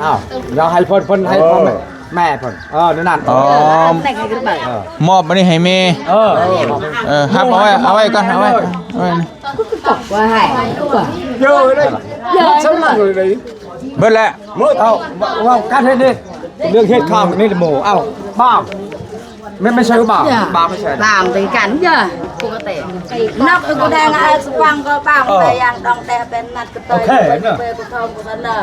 ອ້າວ ດຽວໃຫ້ເພິ່ນ ເພິ່ນໃຫ້ພໍ່ແມ່ ເອີ ແມ່ເພິ່ນ ເອີ ນັ້ນ ອໍ ເອີ ມອບອັນນີ້ໃຫ້ແມ່ ເອີ ເອີ ຮັບເອົາໄວ້ ເອົາໄວ້ກ່ອນ ເອົາໄວ້ ເອົາໄວ້ ກໍໃຫ້ ເອີ ເບິດແລ້ວ ເອົາ ເວົ້າກັນເຮັດນີ້ ເລື່ອງເຮັດຂ້າວນີ້ໝູ່ ເອົາ ບ້າງ ມັນ ມັນໃຊ່ບໍ່ ບ້າງ ບ້າງ ມັນໃຊ່ ບ້າງເປັນກັນເດີ ປົກກະຕິ ນັບຄືແດງອາສະວັງກໍບ້າງ ເອີ ແຕ່ຢ່າງດອງແຕ່ເປັນນັດກະເຕີຍ ໂອເຄເນາະ ເປີດກະທອງກັນເນາະ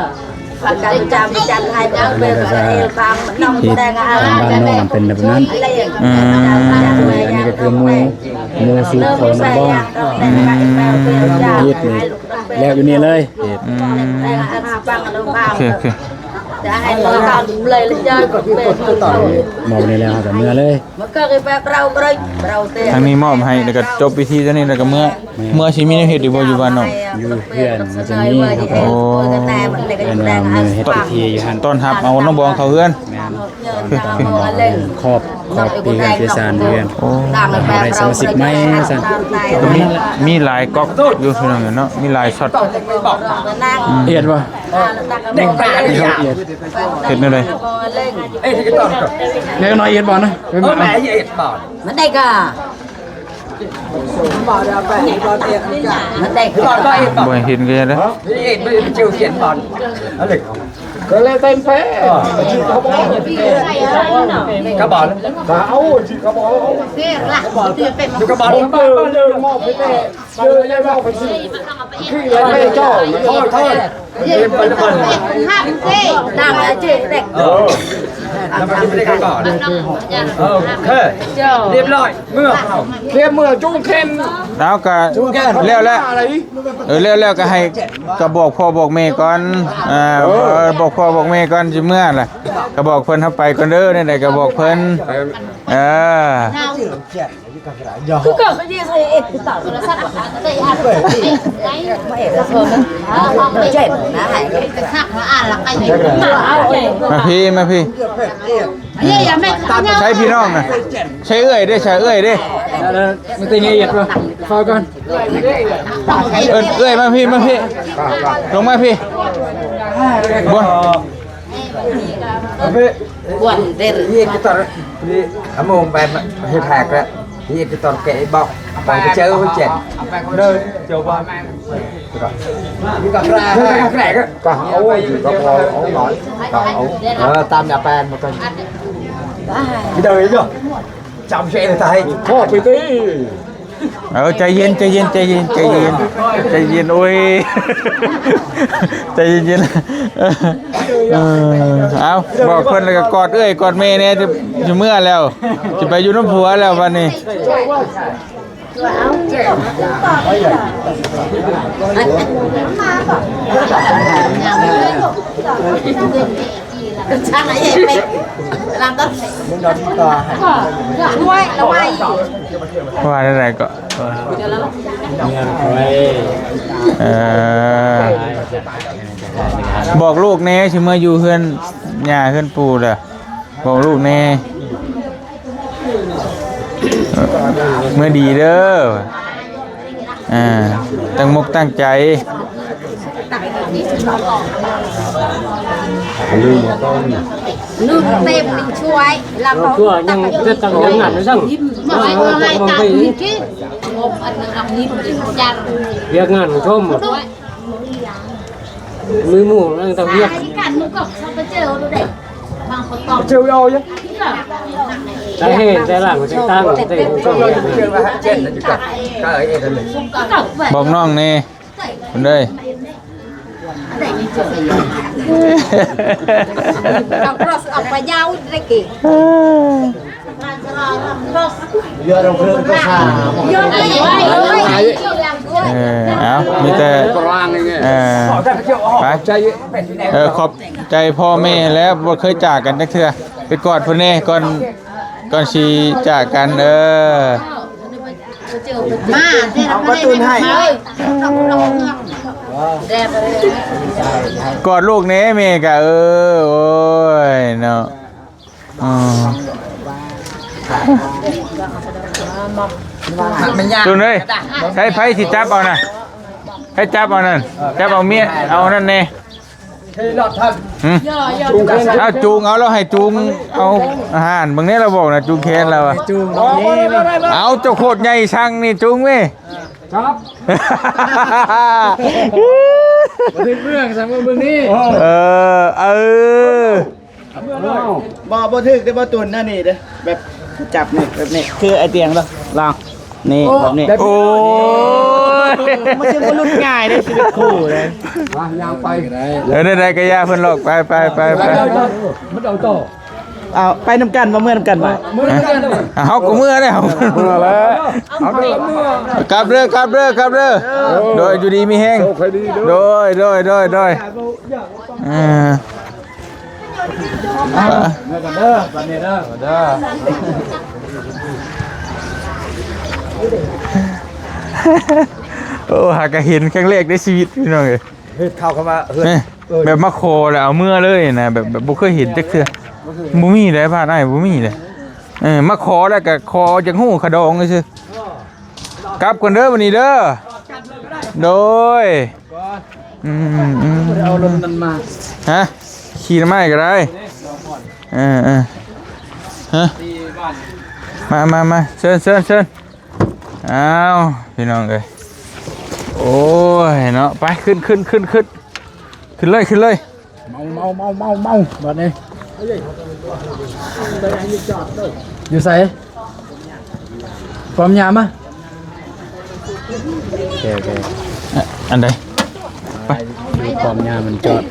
ປະກັນຈຳຈັນໃຫ້ເປັນເປັນເອລບາງ ນ້ອງແດງອາ ທີ່ທາງບ້ານນ້ອງເປັນແບບນັ້ນ ອືມ ອັນນີ້ກໍຄືໝູ່ ໝູ່ສູ່ເຂົານຳບໍ່ ອືມ ເຮັດນີ້ ແລ້ວຢູ່ນີ້ເລີຍ ເຮັດ ອືມ ໂອເຄ ໂອເຄ ເວົ້ານີ້ແລ້ວເຮົາກໍເມືອເລີຍ ທາງນີ້ມອບໃຫ້ ແລ້ວກໍຈົບພິທີເທົ່ານີ້ ແລ້ວກໍເມືອ ເມືອຊິມີແນວເຮັດອີກບໍ່ຢູ່ບ້ານນ້ອງ? ຢູ່ເຮືອນມັນຈະມີ ໂອ້ ເພິ່ນວ່າມື້ເຮັດພິທີຢູ່ຫັ້ນ ຕ້ອນຮັບເອົານ້ອງບອງເຂົ້າເຮືອນ ແມ່ນ ຂອບ ຂອບທີ່ເຮືອນທີ່ຊານເຮືອນ ໂອ້ ເຮົາໄດ້ສະມາຊິກໃໝ່ວ່າຊັ້ນ ມີ ມີຫຼາຍກອກຢູ່ພີ່ນ້ອງເນາະ ມີຫຼາຍຊັອດ ອືມ ເຮັດບໍ່? ເຮັດແນວໃດ? ເລັກນ້ອຍເຮັດບໍ່ນະ? ເອີ ແມ່ເຮັດບໍ່? ມັນໄດ້ກະ ມັນໄດ້ກະ ບໍ່ເຫັນກໍຢ່າເດີ ເຮັດບໍ່? ກໍເລີຍເຕັມເພ ກະບອນ ກະເອົາ ກະບອນ ຢູ່ກະບອນ ເອີ ເລີຍມອບໃຫ້ແມ່ ເອີ ເລີຍມອບໃຫ້ ຄືເລີຍແມ່ເຈົ້າ ໂທດ ໂທດ ເອີ ແລ້ວມັນໄດ້ກະບອນ ໂອເຄ ຮຽບຮ້ອຍ ເມືອ ຮຽບເມືອ ຈູງແຂນ ເອົາກະ ຈູງແຂນ ແລ້ວແຫຼະ ເອີ ແລ້ວ ແລ້ວກະໃຫ້ ກະບອກພໍ່ບອກແມ່ກ່ອນ ເອີ ເອີ ບອກພໍ່ບອກແມ່ກ່ອນ ຊິເມືອລະ ກະບອກເພິ່ນ ເຮົາໄປກ່ອນເດີ ແນວໃດກະບອກເພິ່ນ ເອີ ຄືກໍເຂົາຊິໃຊ້ເອັດຄືເກົ່າ ໂທລະສັບ ມາພີ້ ມາພີ້ ໃຊ້ພີ່ນ້ອງນະ ໃຊ້ເອື້ອຍເດ້ ໃຊ້ເອື້ອຍເດ້ ເອີ ເອີ້ນເອື້ອຍມາພີ້ ມາພີ້ ລົງມາພີ້ ກວນເດັ່ນ ເຮັດຕອນນີ້ ອາໂມງໄປເຮັດແຮກແລ້ວ ເຮັດຕອນແກະບອກ ໄປເຈີເຈັດ ເດີ ເຈີບາ ກະເອົາຢູ່ກະພໍເອົາໜ້ອຍ ກະເອົາ ເອີ ຕາມຍາແປນມາກ່ອນ ເດີ ເດີ ຈຳເຊນໄທ ຂໍໄປຕິ ເອີ ໃຈເຢັນ ໃຈເຢັນ ໃຈເຢັນ ໃຈເຢັນ ໃຈເຢັນ ໂອ້ຍ ໃຈເຢັນໆ ເອີ ເອົາ ບອກເພິ່ນແລ້ວກໍກອດເອື້ອຍກອດແມ່ແດ່ ຊິ ຊິເມືອແລ້ວ ຊິໄປຢູ່ນຳຜົວແລ້ວບັດນີ້ ວ່າແນວໃດກໍ ເອີ ບອກລູກແດ່ ຊິເມືອຢູ່ເຮືອນຍ່າເຮືອນປູ່ເດີ ບອກລູກແດ່ ເມືອດີເດີ ອ່າ ຕັ້ງມົກຕັ້ງໃຈ ລືມເຕັມຊ່ວຍ ເອົາຕົວຍັງເຮັດຕັ້ງງານຢູ່ຊັ້ນ ມາໃຫ້ ມາໃຫ້ຕາມທີ່ກິນ ອັນນັ້ນອັນນີ້ຈັນ ວຽກງານຊົມ ມືໝູ່ນັ້ນຕະວຽກ ເຈີເອົາຢູ່ ແຕ່ເຮັດແຕ່ລາງຕ່າງໆ ແຕ່ ບອກນ້ອງແດ່ ເພິ່ນເອີຍ ເອົາຄຣອສອອກໄປຍາວເດ້ ເອີ ເອົາ ມີແຕ່ ເອີ ໄປ ເອີ ຂອບໃຈພໍ່ແມ່ແລ້ວ ບໍ່ເຄີຍຈາກກັນຈັກເທື່ອ ໄປກອດເພິ່ນແດ່ ກ່ອນ ກ່ອນຊິຈາກກັນ ເອີ ມາ ເອົາປະຕູນໃຫ້ ກອດລູກແດ່ ແມ່ກະ ເອີ ໂອ້ຍ ເນາະ ອໍ ຕູນເອີຍ ໃຜ ໃຜຊິຈັບເອົານະ ໃຜຈັບເອົານັ້ນ ຈັບເອົາເມຍ ເອົານັ້ນແດ່ ຫຶ? ອ້າວ ຈູງເອົາ ລາວໃຫ້ຈູງເອົາອາຫານ ເບິ່ງແດ່ລາວບອກນະ ຈູງແຂນລາວອະ. ຈູງເອົາ ເຈົ້າໂຄດໃຫຍ່ ຊ່າງນີ້ ຈູງເວີ້ຍ. ຄັບ ບໍ່ຖືກເລື່ອງ ສັ່ງເບິ່ງນີ້. ເອີ ເອີ ບໍ່ ບໍ່ຖືກເດ້ ບໍ່ຕຸນອັນນີ້ເດ້ ແບບຈັບນີ້ ແບບນີ້ ຄືໄອ້ຕຽງເດ້ ລອງ ນີ້ ໂອ້ ແບບນີ້ ໂອ້ຍ ມັນຊິບໍ່ຫຼຸດງ່າຍເດ້ ຊີວິດຄູ່ເດ້. ມາ ຍ່າງໄປ ເອີ ໃດໆ ກໍຢ່າເພິ່ນຫຼອກ ໄປ ໄປ ໄປ ໄປ ມັນເອົາຕໍ່. ເອົາ ໄປນຳກັນບໍ່ ເມືອນຳກັນບໍ່? ເອີ ເຮົາກໍເມືອແລ້ວ ເມືອແລ້ວ ເອົາເດີ ກັບເດີ ກັບເດີ ກັບເດີ ໂດຍ ຢູ່ດີມີແຮງ ໂຊກໃຫ້ດີເດີ ໂດຍ ໂດຍ ໂດຍ ໂດຍ ເອີ ເມືອກັນເດີ ບັດນີ້ເດີ ເດີ. ໂອ້ ຫາກະເຫັນຄັ້ງແລກໃນຊີວິດ ພີ່ນ້ອງເອີຍ. ເຮັດເຂົ້າ ເຂົ້າມາເຮືອນ ເອີ ແບບມາຂໍແລ້ວເອົາເມືອເລີຍນະ ແບບ ແບບບໍ່ເຄີຍເຫັນຈັກເທື່ອ ບໍ່ມີເດ້ ບ້ານອ້າຍບໍ່ມີເດ້. ເອີ ມາຂໍແລ້ວກໍຂໍຢາກຮູ້ຄ່າດອງຊື່ໆ. ກັບກ່ອນເດີບັດນີ້ເດີ ໂດຍ ອືມໆ ເອົາລົດນັ້ນມາ ຮະ ຂີ່ນຳອ້າຍກໍໄດ້ ເອີໆ ຮະ ມາໆໆ ເຊີນໆໆ. ອ້າວ ພີ່ນ້ອງເອີຍ ໂອ້ຍເນາະ ໄປ ຂຶ້ນໆໆໆ ຂຶ້ນເລີຍ ຂຶ້ນເລີຍ. ເມົາ ເມົາ ເມົາ ເມົາ ເມົາ ບາດນີ້ ຢູ່ໃສ? ປ້ອມຍາມມາ ໂອເຄ ໂອເຄ ອັນໃດ? ໄປ ປ້ອມຍາມມັນຈອດ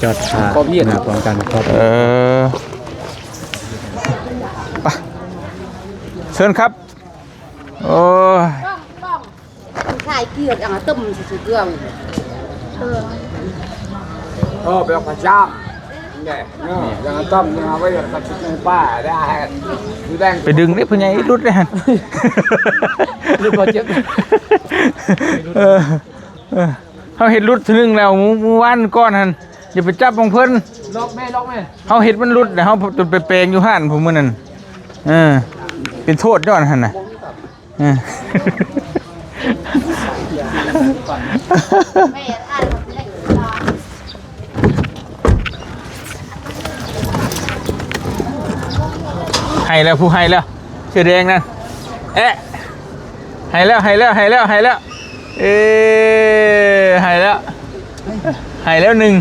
ຈອດຖ້າ ປ້ອມຍາມ ປ້ອງກັນຄອບ ເອີ ໄປ ເຊີນຄັບ. ໂອ້ຍ ຂາຍເກືອກ ເອົາຕົ້ມໃສ່ເກືອກ ເອີ ເອີ ໄປເອົາປາຊາມແດ່ ເອີ ຢ່າງຕົ້ມ ຢ່າງເອົາໄວ້ກັບປາຊາມ ໄດ້ ໄປດຶງເດ້ ພໍ່ໃຫຍ່ຫຼຸດເດ້ຫັ້ນ ຫຼຸດບໍ່ເຈັບ ເອີ ເອີ ເຮົາເຮັດຫຼຸດເທື່ອໜຶ່ງແລ້ວ ມື້ ມື້ວານກ່ອນຫັ້ນ ຢ່າໄປຈັບຂອງເພິ່ນ ລອກແມ່ ລອກແມ່ ເຮົາເຮັດມັນຫຼຸດ ແລ້ວເຮົາໄປແປງຢູ່ຮ້ານພຸ້ນມື້ນັ້ນ ເອີ ເປັນໂທດຍ້ອນຫັ້ນນະ. ເອີ ໃຫ້ແລ້ວ ຜູ້ໃຫ້ແລ້ວ ເສື້ອແດງນັ້ນ ແອະ ໃຫ້ແລ້ວ ໃຫ້ແລ້ວ ໃຫ້ແລ້ວ ໃຫ້ແລ້ວ ເອີ ໃຫ້ແລ້ວ ໃຫ້ແລ້ວໜຶ່ງ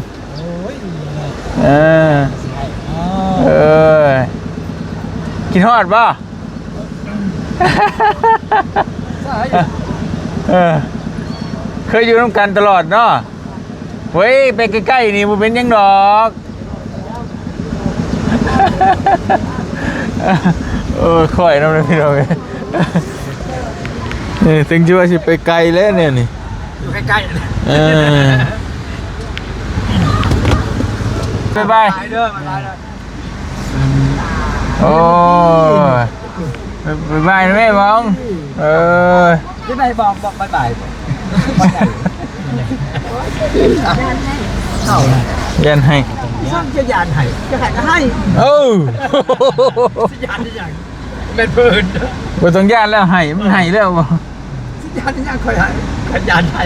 ເອີ ເອີ ຄິດຮອດບໍ່? ເອີ ເຄີຍຢູ່ນຳກັນຕະຫຼອດເນາະ ເວີຍ ໄປໃກ້ໆ ນີ້ບໍ່ເປັນຫຍັງດອກ. ເອີ ຂ້ອຍນຳເດີພີ່ນ້ອງເອີຍ ເອີ ເຖິງຊິວ່າຊິໄປໄກແລ້ວແນວນີ້ ຢູ່ໃກ້ໆ ເອີ ບາຍບາຍ ບາຍບາຍເດີ ບາຍບາຍເດີ ໂອ້ຍ ບາຍບາຍແມ່ບອງ ເອີ ຈັ່ງໃດບອກ ບອກບາຍບາຍ ຢ້ານໄຫ້ ຊ່າງຈະຢ້ານໄຫ້ ຈະໄຫ້ກໍໄຫ້ ເອີ ຊິຢ້ານອີຫຍັງ ແມ່ນເພິ່ນ ບໍ່ຕ້ອງຢ້ານແລ້ວ ໄຫ້ ມັນໄຫ້ແລ້ວ ຊິຢ້ານອີຫຍັງ ຂ້ອຍໄຫ້ ຂ້ອຍຢ້ານໄຫ້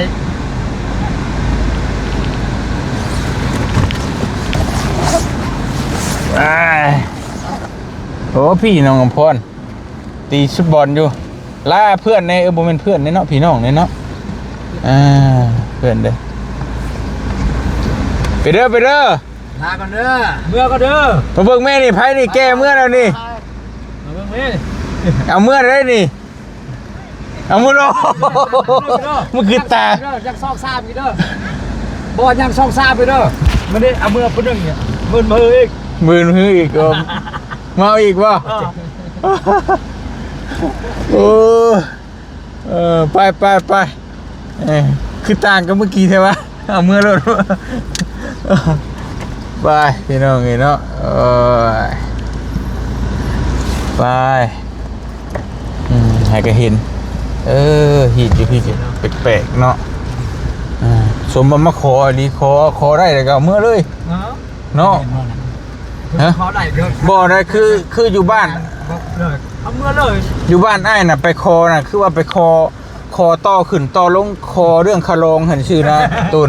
ອ້າຍ ໂອ້ ພີ່ນ້ອງອຳພອນ ຕີຊຸດບອນຢູ່ ລາເພື່ອນແດ່ ເອີ ບໍ່ແມ່ນເພື່ອນເດ້ເນາະ ພີ່ນ້ອງເດ້ເນາະ ອ່າ ເພື່ອນເດ້ ໄປເດີ ໄປເດີ ລາກ່ອນເດີ ເມືອກ່ອນເດີ ມາເບິ່ງແມ່ນີ້ ໃຜນີ້ແກ່ເມືອແລ້ວນີ້ ມາເບິ່ງແມ່ ເອົາເມືອໄດ້ນີ້ ເອົາເມືອໂລດ ມັນຄືຕາ ຍັງສອງສາມອີກເດີ ບໍ່ ຍັງສອງສາມອີກເດີ ມັນໄດ້ເອົາເມືອຜູ້ໜຶ່ງນີ້ ໝື່ນມືອີກ ໝື່ນມືອີກ ເອີ ມາເອົາອີກບໍ່? ເອີ ໂອ້ ເອີ ໄປ ໄປ ໄປ ເອີ ຄືຕ່າງກັບມື້ກີ້ແທ້ວະ ເອົາເມືອໂລດ ໄປ ພີ່ນ້ອງເອີຍເນາະ ໂອ້ຍ ໄປ ອືມ ໃຫ້ກະເຫັນ ເອີ ຮີດຢູ່ພີ້ ແປກໆ ເນາະ ເອີ ສົມວ່າມາຂໍອີ່ຫຼີ ຂໍ ຂໍໄດ້ແລ້ວກໍເອົາເມືອເລີຍ ເນາະ ຮະ ບໍ່ໄດ້ ຄື ຄືຢູ່ບ້ານ ເອົາເມືອເລີຍ ຢູ່ບ້ານອ້າຍນະ ໄປຂໍນະ ຄືວ່າໄປຂໍ ຂໍຕໍ່ຂຶ້ນຕໍ່ລົງ ຂໍເລື່ອງຄ່າລອງຫັ້ນຊື່ນະ ຕູນ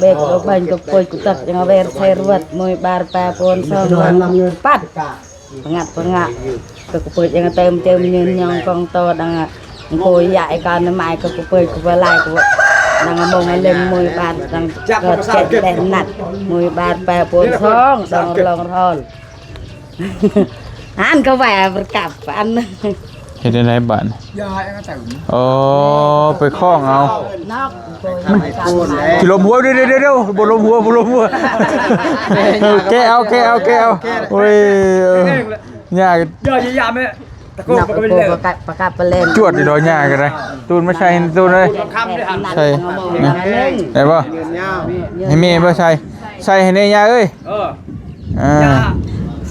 ເບກ ໂດກບັນ ໂດກປຸຍ ກຸຕັກ ຍັງເວນ ໄຊຣວັດ ມຸຍ ບານ ແປ ໂປນ ສອງ ບັນ ປັດ ປະຫຍັດ ປະຫຍັດ ກະກະເປີດ ຍັງເຕີມ ເຈີມ ຍືນ ຍອງ ກອງ ໂຕ ດັງ ໂຄຍ ຢາ ໄອການ ນະມາຍ ກະກະເປີດ ກະເປີດ ລາຍ ກະ ດັງ ມອງ ເລັມ ມຸຍ ບານ ດັງ ກະເຈັດ ແດນ ນັດ ມຸຍ ບານ ແປ ໂປນ ສອງ ດອງ ລອງ ຮອນ ອັນກະແວ່ປະກັບ ອັນ ເຮັດຈັ່ງໃດບາດນີ້? ໂອ້ ໄປຄ້ອງເອົາ ມັນ ຊິລົມຫົວ ດຽວໆໆ ບໍ່ລົມຫົວ ບໍ່ລົມຫົວ ແກະເອົາ ແກະເອົາ ແກະເອົາ ໂອ້ຍ ເອີ ຍາກ ຢ່າ ຢ່າ ຢ່າແມ່ ຕະໂກນ ນອກ ປະກະເປັນເລີຍ ປະກະ ປະກະປະເລັນ ຈວດນີ້ດອກ ຍາກກະໄດ້ ຕູນມາໃສ່ ຕູນເອີຍ ໃສ່ ໄດ້ບໍ່? ໃຫ້ແມ່ບໍ່ໃສ່ ໃສ່ໃຫ້ແດ່ ຍາເອີຍ ເອີ ອ່າ ຢ່າ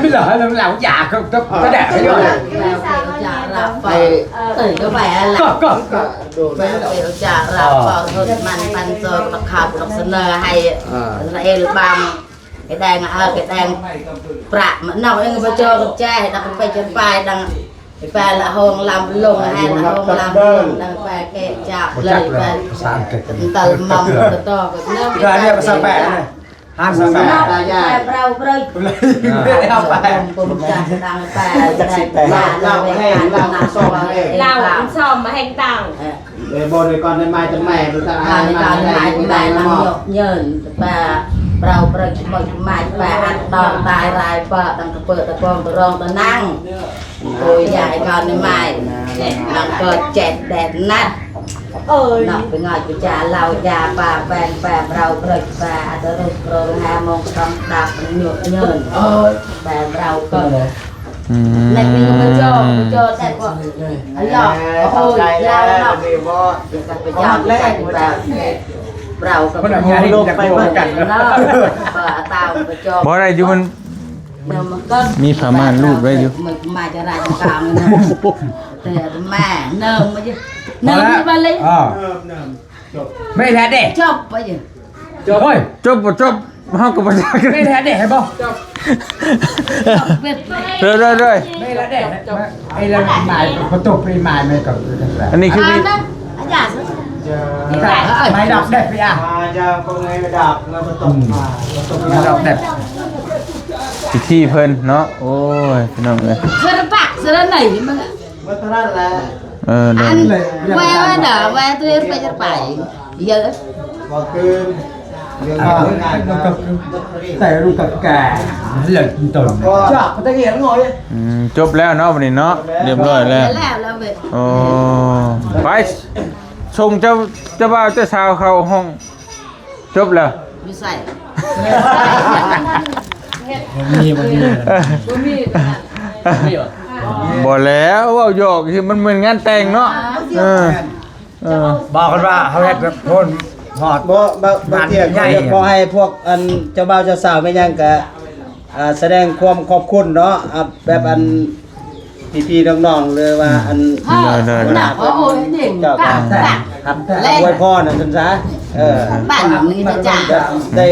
Ambil lah, ambil lah. Ya, ke, ke, ke, ke, ke. ໄປເຈົ້າລາວ ໄປ ເອີ ກໍໄປຫັ້ນລະ ກໍ ກໍ ໄປເຈົ້າລາວ ກໍເຮີດມັນປັນໂຊກ ປະຄັບ ລັກສະເໜີໃຫ້ ອ່າ ອິດສະຣາເອລບາງ ກະແດງ ເອີ ກະແດງ ປະມານອກເອງ ບໍ່ເຈີກັບແຈ ດັງໄປຈົນປາຍ ດັງ ໄປລະໂຮງລຳລົງ ໃຫ້ລະໂຮງລຳລົງ ດັງໄປແກະຈາກເລີຍ ໄປ ພາສາອັງກິດ ຕັນຕະລະມັງ ກະຕໍ ກະເນີ ກະເລີຍພາສາແປະນະ ຫ້າມພາສາແປະ ເຮົາເບີຍ ເຮົາໄປ ເຮົາແຮງ ເຮົາຊອມມາແຮງຕັງ ເອີ ເອີ ບໍ່ໄດ້ກ່ອນໄດ້ມາຈັງແມ່ ບໍ່ທັນ ອ່າ ໄດ້ມາ ໄດ້ມາ ໄດ້ມາ ເຍີນ ປາ ເຮົາເບີຍ ໝົດມາ ປາ ອັດຕອງ ຕາຍ ຣາຍ ປາ ຕັງກະເປີ ຕະປອງ ຕະຣອງ ຕະນັງ ໂອ້ຍ ຢາຍກ່ອນໄດ້ມາ ນັກເກີດເຈັດແດນນັດ ເອີຍ ນັກໄປງອຍໄປຈາເລົ່າຢາປາແປງແປມເຮົາເບີຍປາ ອາດຕະລຸກໂຣງແຮມອງຕອງດາບຍວກຍືນ ເອີຍ ແປມເຮົາເກີດ ອືມ ແລະນີ້ກໍບໍ່ຈອບ ບໍ່ຈອບແຕ່ກໍ ອາຍອ ໂອ້ຍ ລາວເນາະ ໄປຈາມແປມເຮົາກໍບໍ່ຍາກໄປເບິ່ງກັນເນາະ ບໍ່ຕາມບໍ່ຈອບ ບໍ່ໄດ້ຢູ່ ມັນ ມີຜ້າມ່ານຮູດໄວ້ຢູ່ ມາຈະລາຍກາງເນາະ ແຕ່ແມ່ເນີມມາຢູ່ ເນີມມາເລີຍ ອ່າ ແມ່ນແທ້ເດ້ ຈົບໄປຢູ່ ຈົບ ໂອ້ຍ ຈົບບໍ່ຈົບ ເຮົາກໍບໍ່ຈັກ ເປັນແທ້ເດ້ ເຫັນບໍ່? ໂດຍ ໂດຍ ໂດຍ ເປັນແທ້ເດ້ ໄອ້ລະໝາຍ ປະຕູປີໝາຍ ແມ່ນກໍຄືກັນແຫຼະ ອັນນີ້ຄື ອ່ານນະ ອາຈານ ໄມ້ດອກເດັດ ອາຈານ ກໍໄມ້ດອກ ແລ້ວປະຕູ ອືມ ມາ ປະຕູ ໄມ້ດອກເດັດ ພິທີເພິ່ນເນາະ ໂອ້ຍ ພີ່ນ້ອງເອີຍ ເຊື່ອປາກເຊື່ອໃນມັນ ໝົດເທົ່ານັ້ນແຫຼະ ເອີ ອັນ ແວ່ວ່າດາ ແວ່ຕົວເອງໄປຈະໄປ ເຍອະ ບໍ່ຄື ແຕ່ລູກກັບແກ່ເລີກຕົ້ນ ອືມ ຈົບແລ້ວເນາະ ບັດນີ້ເນາະ ຮຽບຮ້ອຍແລ້ວ ໂອ້ ໄປ ສົ່ງເຈົ້າ ເຈົ້າບ່າວເຈົ້າສາວເຂົ້າຫ້ອງ ຈົບແລ້ວ ຢູ່ໃສ? ບໍ່ມີ ບໍ່ມີ ບໍ່ມີ ບໍ່ແລ້ວ ເວົ້າຫຍອກ ມັນແມ່ນງານແຕ່ງເນາະ ເອີ ເອີ ບອກກັນວ່າເຮົາເຮັດແບບໂພນຮອດ ບໍ່ ບາງ ບາງເທື່ອ ງານໃຫຍ່ ກໍຢາກຂໍໃຫ້ພວກ ອັນ ເຈົ້າບ່າວເຈົ້າສາວແມ່ນຫຍັງກະ ອ່າ ສະແດງຄວາມຂອບຄຸນເນາະ ອ່າ ແບບ ອັນ ພີ່ໆ ນ້ອງໆ ຫຼືວ່າ ອືມ ອັນ ເຈົ້າກໍຮັບ ອວຍພອນ ວ່າຊັ້ນຊະ ເອີ ບ້ານນີ້ຈະ ໄດ້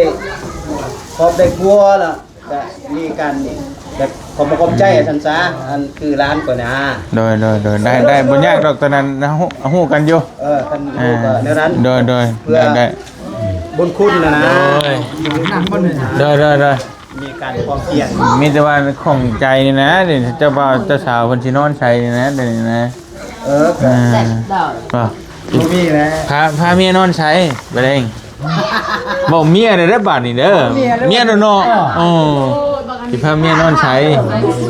ຄອບໄດ້ຄົວ ແລ້ວກະມີການແບບຂອບອົກຂອບໃຈ ວ່າຊັ້ນຊະ ອັນຄືຫຼານກໍນາ ໂດຍ ໂດຍ ໂດຍ ໄດ້ ໄດ້ ບໍ່ຍາກດອກ ຕອນນັ້ນເຮົາຮູ້ກັນຢູ່ ເອີ ຄັນຮູ້ກໍແນວນັ້ນ ໂດຍ ໂດຍ ເພື່ອ ໄດ້ ໄດ້ ບຸນຄຸນນະນະ ໂດຍ ໂດຍ ໂດຍ ໂດຍ ມີການພ້ອມພຽງ ມີແຕ່ວ່າຂ້ອງໃຈນີ້ນະ ເຈົ້າບ່າວເຈົ້າສາວເພິ່ນຊິນອນໃສນີ້ນະ ດຽວນີ້ນະ ເອີ ກໍ ອ່າ ບໍ່ ບໍ່ມີແລ້ວ ພາ ພາເມຍນອນໃສ ບາດນີ້ ເວົ້າເມຍເດີບາດນີ້ເດີ ເມຍເດີເນາະ ເອີ ເອີ ຊິພາເມຍນອນໃສ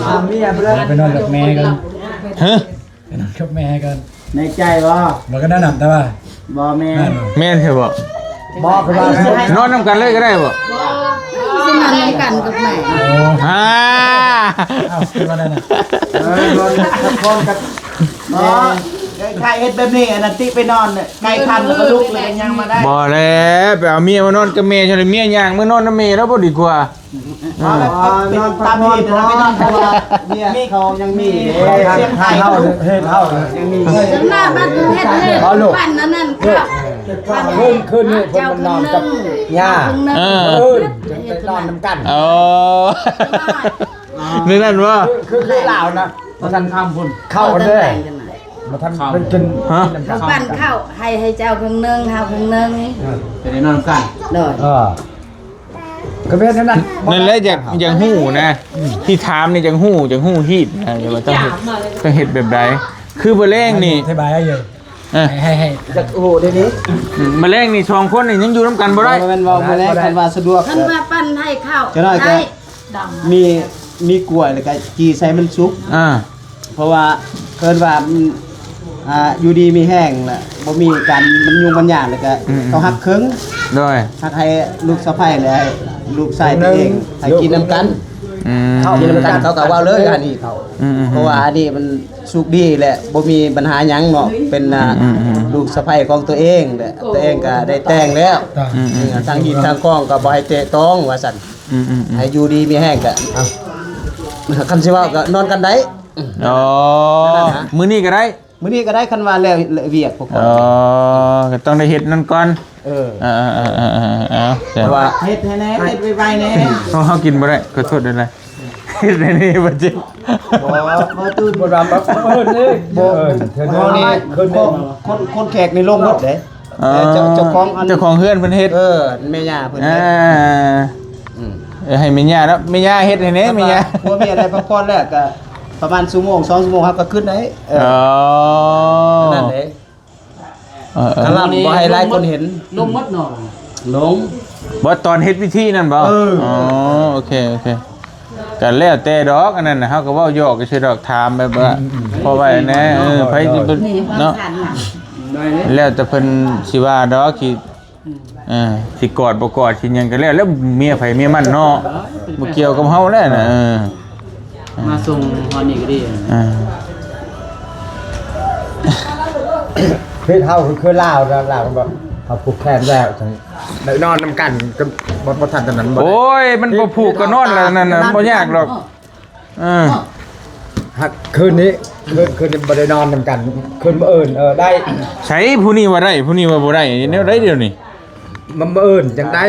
ພາເມຍໄປເລີຍ ໄປນອນກັບແມ່ກ່ອນ ຮະ? ໄປນອນກັບແມ່ກ່ອນ ໃນໃຈບໍ່? ບໍ່ກໍນັ້ນນະ ແຕ່ວ່າ ບໍ່ແມ່ນ ແມ່ນໃຊ່ບໍ່? ບໍ່ ຄືວ່ານອນນຳກັນເລີຍກໍໄດ້ບໍ່? ຊິນອນນຳກັນກັບແມ່ ໂອ້ ອ່າ ອ້າວ ຄືວ່ານັ້ນນະ ເອີ ນອນພັກຜ່ອນກັບ ບໍ່ ໄດ້ ຖ້າເຮັດແບບນີ້ ອັນນັ້ນຕິໄປນອນ ໃກ້ຄ່ຳແລ້ວກໍລຸກ ແລ້ວກໍຍ່າງມາໄດ້ ບໍ່ແລ້ວ ໄປເອົາເມຍມານອນກັບແມ່ ຊັ້ນເມຍຍ່າງມານອນນຳແມ່ແລ້ວບໍ່ດີກວ່າ? ອໍ ແບບ ອໍ ເປັນຕາມເຫດນະ ເພາະວ່າເມຍເຂົາຍັງມີ ເອີ ທາງເຮົາ ເຮັດເຮົາຍັງມີ ສ່ວນມາກມັນເຮັດໃຫ້ ອໍ ລູກ ປັນອັນນັ້ນ ເອີ ຄືນ ຄືນນີ້ເພິ່ນມານອນກັບຍ່າ ເອີ ເອີ ຈະໄປນອນນຳກັນ ອໍ ແນວນັ້ນບໍ່? ຄື ຄື ຄືລາວນະ ບໍ່ທັນຄ່ຳພຸ້ນ ເຂົ້າເດ້ ບໍ່ທັນໄດ້ກິນ ຮະ? ເຂົາປັ້ນເຂົ້າໃຫ້ ໃຫ້ເຈົ້າເຄິ່ງໜຶ່ງ ເຮົາເຄິ່ງໜຶ່ງ ຈະໄດ້ນອນນຳກັນ ໂດຍ ເອີ ກໍເປັນແນວນັ້ນ ນັ້ນແຫຼະ ຢາກ ຢາກຮູ້ນະ ອືມ ທີ່ຖາມນີ້ຢາກຮູ້ ຢາກຮູ້ຮີດນະ ວ່າຕ້ອງເຮັດ ຕ້ອງເຮັດແບບໃດ ຄືມື້ແລງນີ້ ອະທິບາຍໃຫ້ຢູ່ ເອີ ໃຫ້ ໃຫ້ ໃຫ້ ຢາກຮູ້ເດນີ້ ອືມ ມື້ແລງນີ້ສອງຄົນນີ້ຍັງຢູ່ນຳກັນບໍ່ໄດ້ ບໍ່ແມ່ນເວົ້າມື້ແລງ ຄັນວ່າສະດວກ ຄັນວ່າປັ້ນໃຫ້ເຂົ້າ ຈະໄດ້ ໄດ້ ມີ ມີກ້ວຍ ແລ້ວກໍຈີ່ໃສ່ມັນສຸກ ອ່າ ເພາະວ່າເອີ້ນວ່າ ອືມ ອ່າ ຢູ່ດີມີແຮງ ແລະ ບໍ່ມີການບັນຍຸງບັນຍານ ແລ້ວກໍ ອືມ ເຂົາຮັກເຄິ່ງ ໂດຍ ຮັກໃຫ້ລູກສະໃພ້ ແລະ ໃຫ້ລູກຊາຍຕົວເອງ ໃຫ້ກິນນຳກັນ ອືມ ເຂົ້າກິນນຳກັນ ເຂົາກໍເວົ້າເລີຍ ອັນນີ້ເຂົາ ອືມໆໆ ເພາະວ່າອັນນີ້ມັນສຸກດີ ແລະ ບໍ່ມີບັນຫາຫຍັງເນາະ ເປັນ ອ່າ ອືມໆໆ ລູກສະໃພ້ຂອງຕົວເອງ ແລະ ຕົວເອງກໍໄດ້ແຕ່ງແລ້ວ ອືມໆ ເອີ ທາງຮີດທາງຄອງກໍບໍ່ໃຫ້ແຕະຕ້ອງວ່າຊັ້ນ ອືມໆໆ ໃຫ້ຢູ່ດີມີແຮງກະ ເອົ້າ ຄັນຊິເວົ້າກະນອນກັນໄດ້ ອໍ ມື້ນີ້ກະໄດ້ ມື້ນີ້ກະໄດ້ ຄັນວ່າແລ້ວ ແລ້ວວຽກພວກຂ້ອຍ ອໍ ກະຕ້ອງໄດ້ເຮັດນັ້ນກ່ອນ ເອີ ເອີ ເອີ ເອີ ເອີ ເອີ ເອົາ ເຮັດໃຫ້ແດ່ ເຮັດໄວໆແດ່ ເຮົາ ເຮົາກິນບໍ່ໄດ້ ຂໍໂທດເດີ ເຮັດໃຫ້ນີ້ບໍ່ຈິດ ບໍ່ ບໍ່ຕື່ນ ບໍ່ດຳ ບໍ່ເອີ້ນເດ້ ບໍ່ເອີ້ນ ເທື່ອນີ້ ເຮົານີ້ ຄົນ ຄົນ ຄົນແຂກນີ້ລົງໝົດເດ້ ເອີ ເຈົ້າ ເຈົ້າຂອງອັນ ເຈົ້າຂອງເຮືອນເພິ່ນເຮັດ ເອີ ແມ່ຍ່າເພິ່ນເຮັດ ອ່າ ອືມ ເອີ ໃຫ້ແມ່ຍ່າເນາະ ແມ່ຍ່າເຮັດໃຫ້ແດ່ ແມ່ຍ່າ ຜົວເມຍໄດ້ພັກຜ່ອນແລ້ວກະປະມານຊົ່ວໂມງ ສອງຊົ່ວໂມງ ເຮົາກະຂຶ້ນໄດ້ ເອີ ອໍ ນັ້ນເດ້ ເອີ ເອີ ກະລຳບໍ່ໃຫ້ຫຼາຍຄົນເຫັນ ລົງໝົດເນາະ ລົງ ບໍ່ ຕອນເຮັດພິທີນັ້ນບໍ່? ເອີ ອໍ ໂອເຄ ໂອເຄ ກະແລ້ວແຕ່ດອກ ອັນນັ້ນນະ ເຮົາກະເວົ້າຢອກຊື່ດອກ ຖາມແບບວ່າ ອືມໆໆ ພໍໄວ້ແດ່ ເອີ ໃຜຊິໄປ ນີ້ ເນາະ ແລ້ວແຕ່ເພິ່ນຊິວ່າດອກ ຊິ ອືມ ເອີ ຊິກອດບໍ່ກອດ ຊິຫຍັງກະແລ້ວ ແລ້ວເມຍໃຜເມຍມັນເນາະ ບໍ່ກ່ຽວກັບເຮົາແລ້ວນະ ເອີ ມາສົ່ງຮອດນີ້ກະດີ ເອີ ເຮັດເຮົາຄືລາວ ລາວມັນບໍ່ ເຮົາຜູກແຂນແລ້ວ ໄດ້ນອນນຳກັນ ບໍ່ ບໍ່ທັນຕອນນັ້ນບໍ່ໄດ້ ໂອ້ຍ ມັນບໍ່ຜູກກະນອນແລ້ວນັ້ນນະ ບໍ່ຍາກດອກ ເອີ ຫາກຄືນນີ້ ຄືນ ຄືນນີ້ບໍ່ໄດ້ນອນນຳກັນ ຄືນມື້ອື່ນ ເອີ ໄດ້ ໃສ ຜູ້ນີ້ວ່າໄດ້ ຜູ້ນີ້ວ່າບໍ່ໄດ້ ແນວໃດດຽວນີ້ ມາມື້ອື່ນຈັ່ງໄດ້.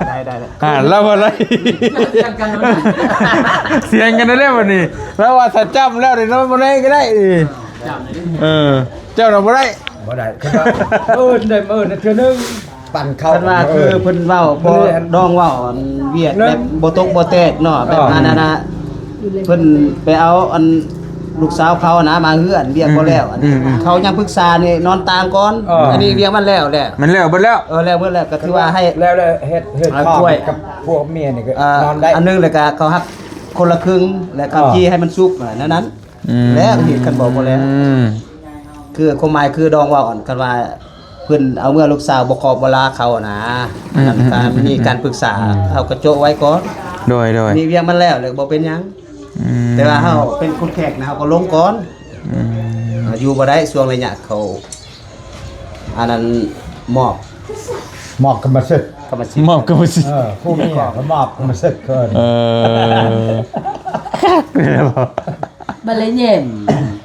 ໄດ້ ໄດ້ ໄດ້. ອ່າ ລາວບໍ່ໄດ້ ສຽງກັນແລ້ວບັດນີ້. ລາວວ່າຖ້າຈ້ຳແລ້ວນີ້ນອນບໍ່ໄດ້ກໍໄດ້. ເອີ ເຈົ້ານະບໍ່ໄດ້ ບໍ່ໄດ້. ຄືວ່າມື້ອື່ນໄດ້ ມື້ອື່ນເທື່ອໜຶ່ງ ປັນເຂົ້າ. ເພິ່ນວ່າຄືເພິ່ນເວົ້າ ບໍ່ ດອງເວົ້າອັນວຽກແບບບໍ່ຕົກບໍ່ແຕກເນາະ ແບບອັນນັ້ນນະ. ເພິ່ນໄປເອົາອັນລູກສາວເຂົານະມາເຮືອນ ວຽກບໍ່ແລ້ວ. ອັນນີ້ເຂົາຍັງປຶກສານີ້ນອນຕ່າງກ່ອນ. ອັນນີ້ວຽກມັນແລ້ວແຫຼະ ມັນແລ້ວເບິດແລ້ວ. ເອີ ແລ້ວເບິດແລ້ວ ກໍຖືວ່າໃຫ້ແລ້ວ ແລ້ວເຮັດ ເຮັດຄອມກັບພວກເມຍນີ້ກໍນອນໄດ້ ອັນໜຶ່ງ ແລ້ວກໍເຂົາຮັກຄົນລະຄຶ່ງ ແລ້ວກໍຈີ່ໃຫ້ມັນສຸກ ແນວນັ້ນ. ແລ້ວເຮັດຄັນບອກບໍ່ແລ້ວ ຄືຄວາມໝາຍຄືດອງເວົ້າອັນ ຄັນວ່າເພິ່ນເອົາເມືອລູກສາວບໍ່ຄອບບໍ່ລາເຂົານະ. ອັນນັ້ນກະມີການປຶກສາ ເຮົາກໍໂຈະໄວ້ກ່ອນ. ໂດຍ ໂດຍ ມີວຽກມັນແລ້ວ ແລ້ວບໍ່ເປັນຫຍັງ. ແຕ່ວ່າເຮົາເປັນຄົນແຂກນະ ເຮົາກໍລົງກ່ອນ. ຢູ່ບໍ່ໄດ້ຊ່ວງໄລຍະເຂົາ ອັນນັ້ນ ມອບ ມອບກຳມະສິດ ກຳມະສິດ ມອບກຳມະສິດ. ເອີ ຜູ້ມີກໍມອບກຳມະສິດເກີນ. ເອີ ຄັກເລີຍບໍ່ ບໍ່ໄດ້ຍິນ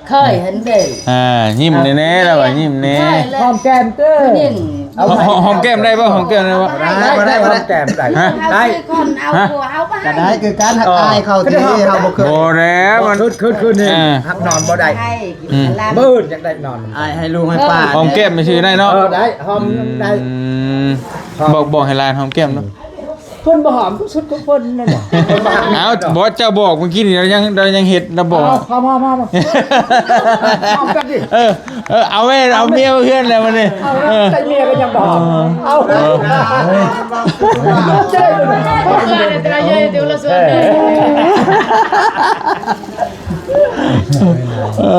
ເຄີຍເຫັນເດ້. ອ່າ ຍິ້ມແນ່ໆ ລາວວ່າຍິ້ມແນ່. ຫອມແກ້ມເດີ ເອົາ ຫອມແກ້ມໄດ້ບໍ່? ຫອມແກ້ມໄດ້ບໍ່? ໄດ້ ບໍ່ໄດ້ ຫອມແກ້ມໄດ້. ຮະ ໄດ້ ຄົນເອົາຜົວເອົາໄປ ກໍໄດ້ຄືກັນ. ຫາກອອາຍເຂົາທີ່ເຮົາບໍ່ເຄີຍ ບໍ່ແລ້ວ ມັນຄື ຄືນີ້ ຮັກນອນບໍ່ໄດ້. ມື້ອື່ນຢາກໄດ້ນອນ ອາຍໃຫ້ລູກໃຫ້ປ້າ. ຫອມແກ້ມຊື່ໄດ້ເນາະ. ເອີ ໄດ້ ຫອມໄດ້. ບອກ ບອກໃຫ້ຫຼານຫອມແກ້ມເນາະ. ເພິ່ນບໍ່ຫອມ ສຸດຂອງເພິ່ນນັ້ນ. ເອົາ ບໍ່ ເຈົ້າບອກເມື່ອກີ້ນີ້ ລາວຍັງ ລາວຍັງເຮັດ ລາວບອກ. ຫອມ ຫອມ ຫອມ ຫອມ ຫອມແປ້ມ. ເອີ ເອີ ເອົາແມ່ ເອົາເມຍມາເຮືອນແລ້ວບັດນີ້. ເອີ ແຕ່ເມຍກໍຍັງບໍ່ຫອມ. ເອົາ ເອີ ເອີ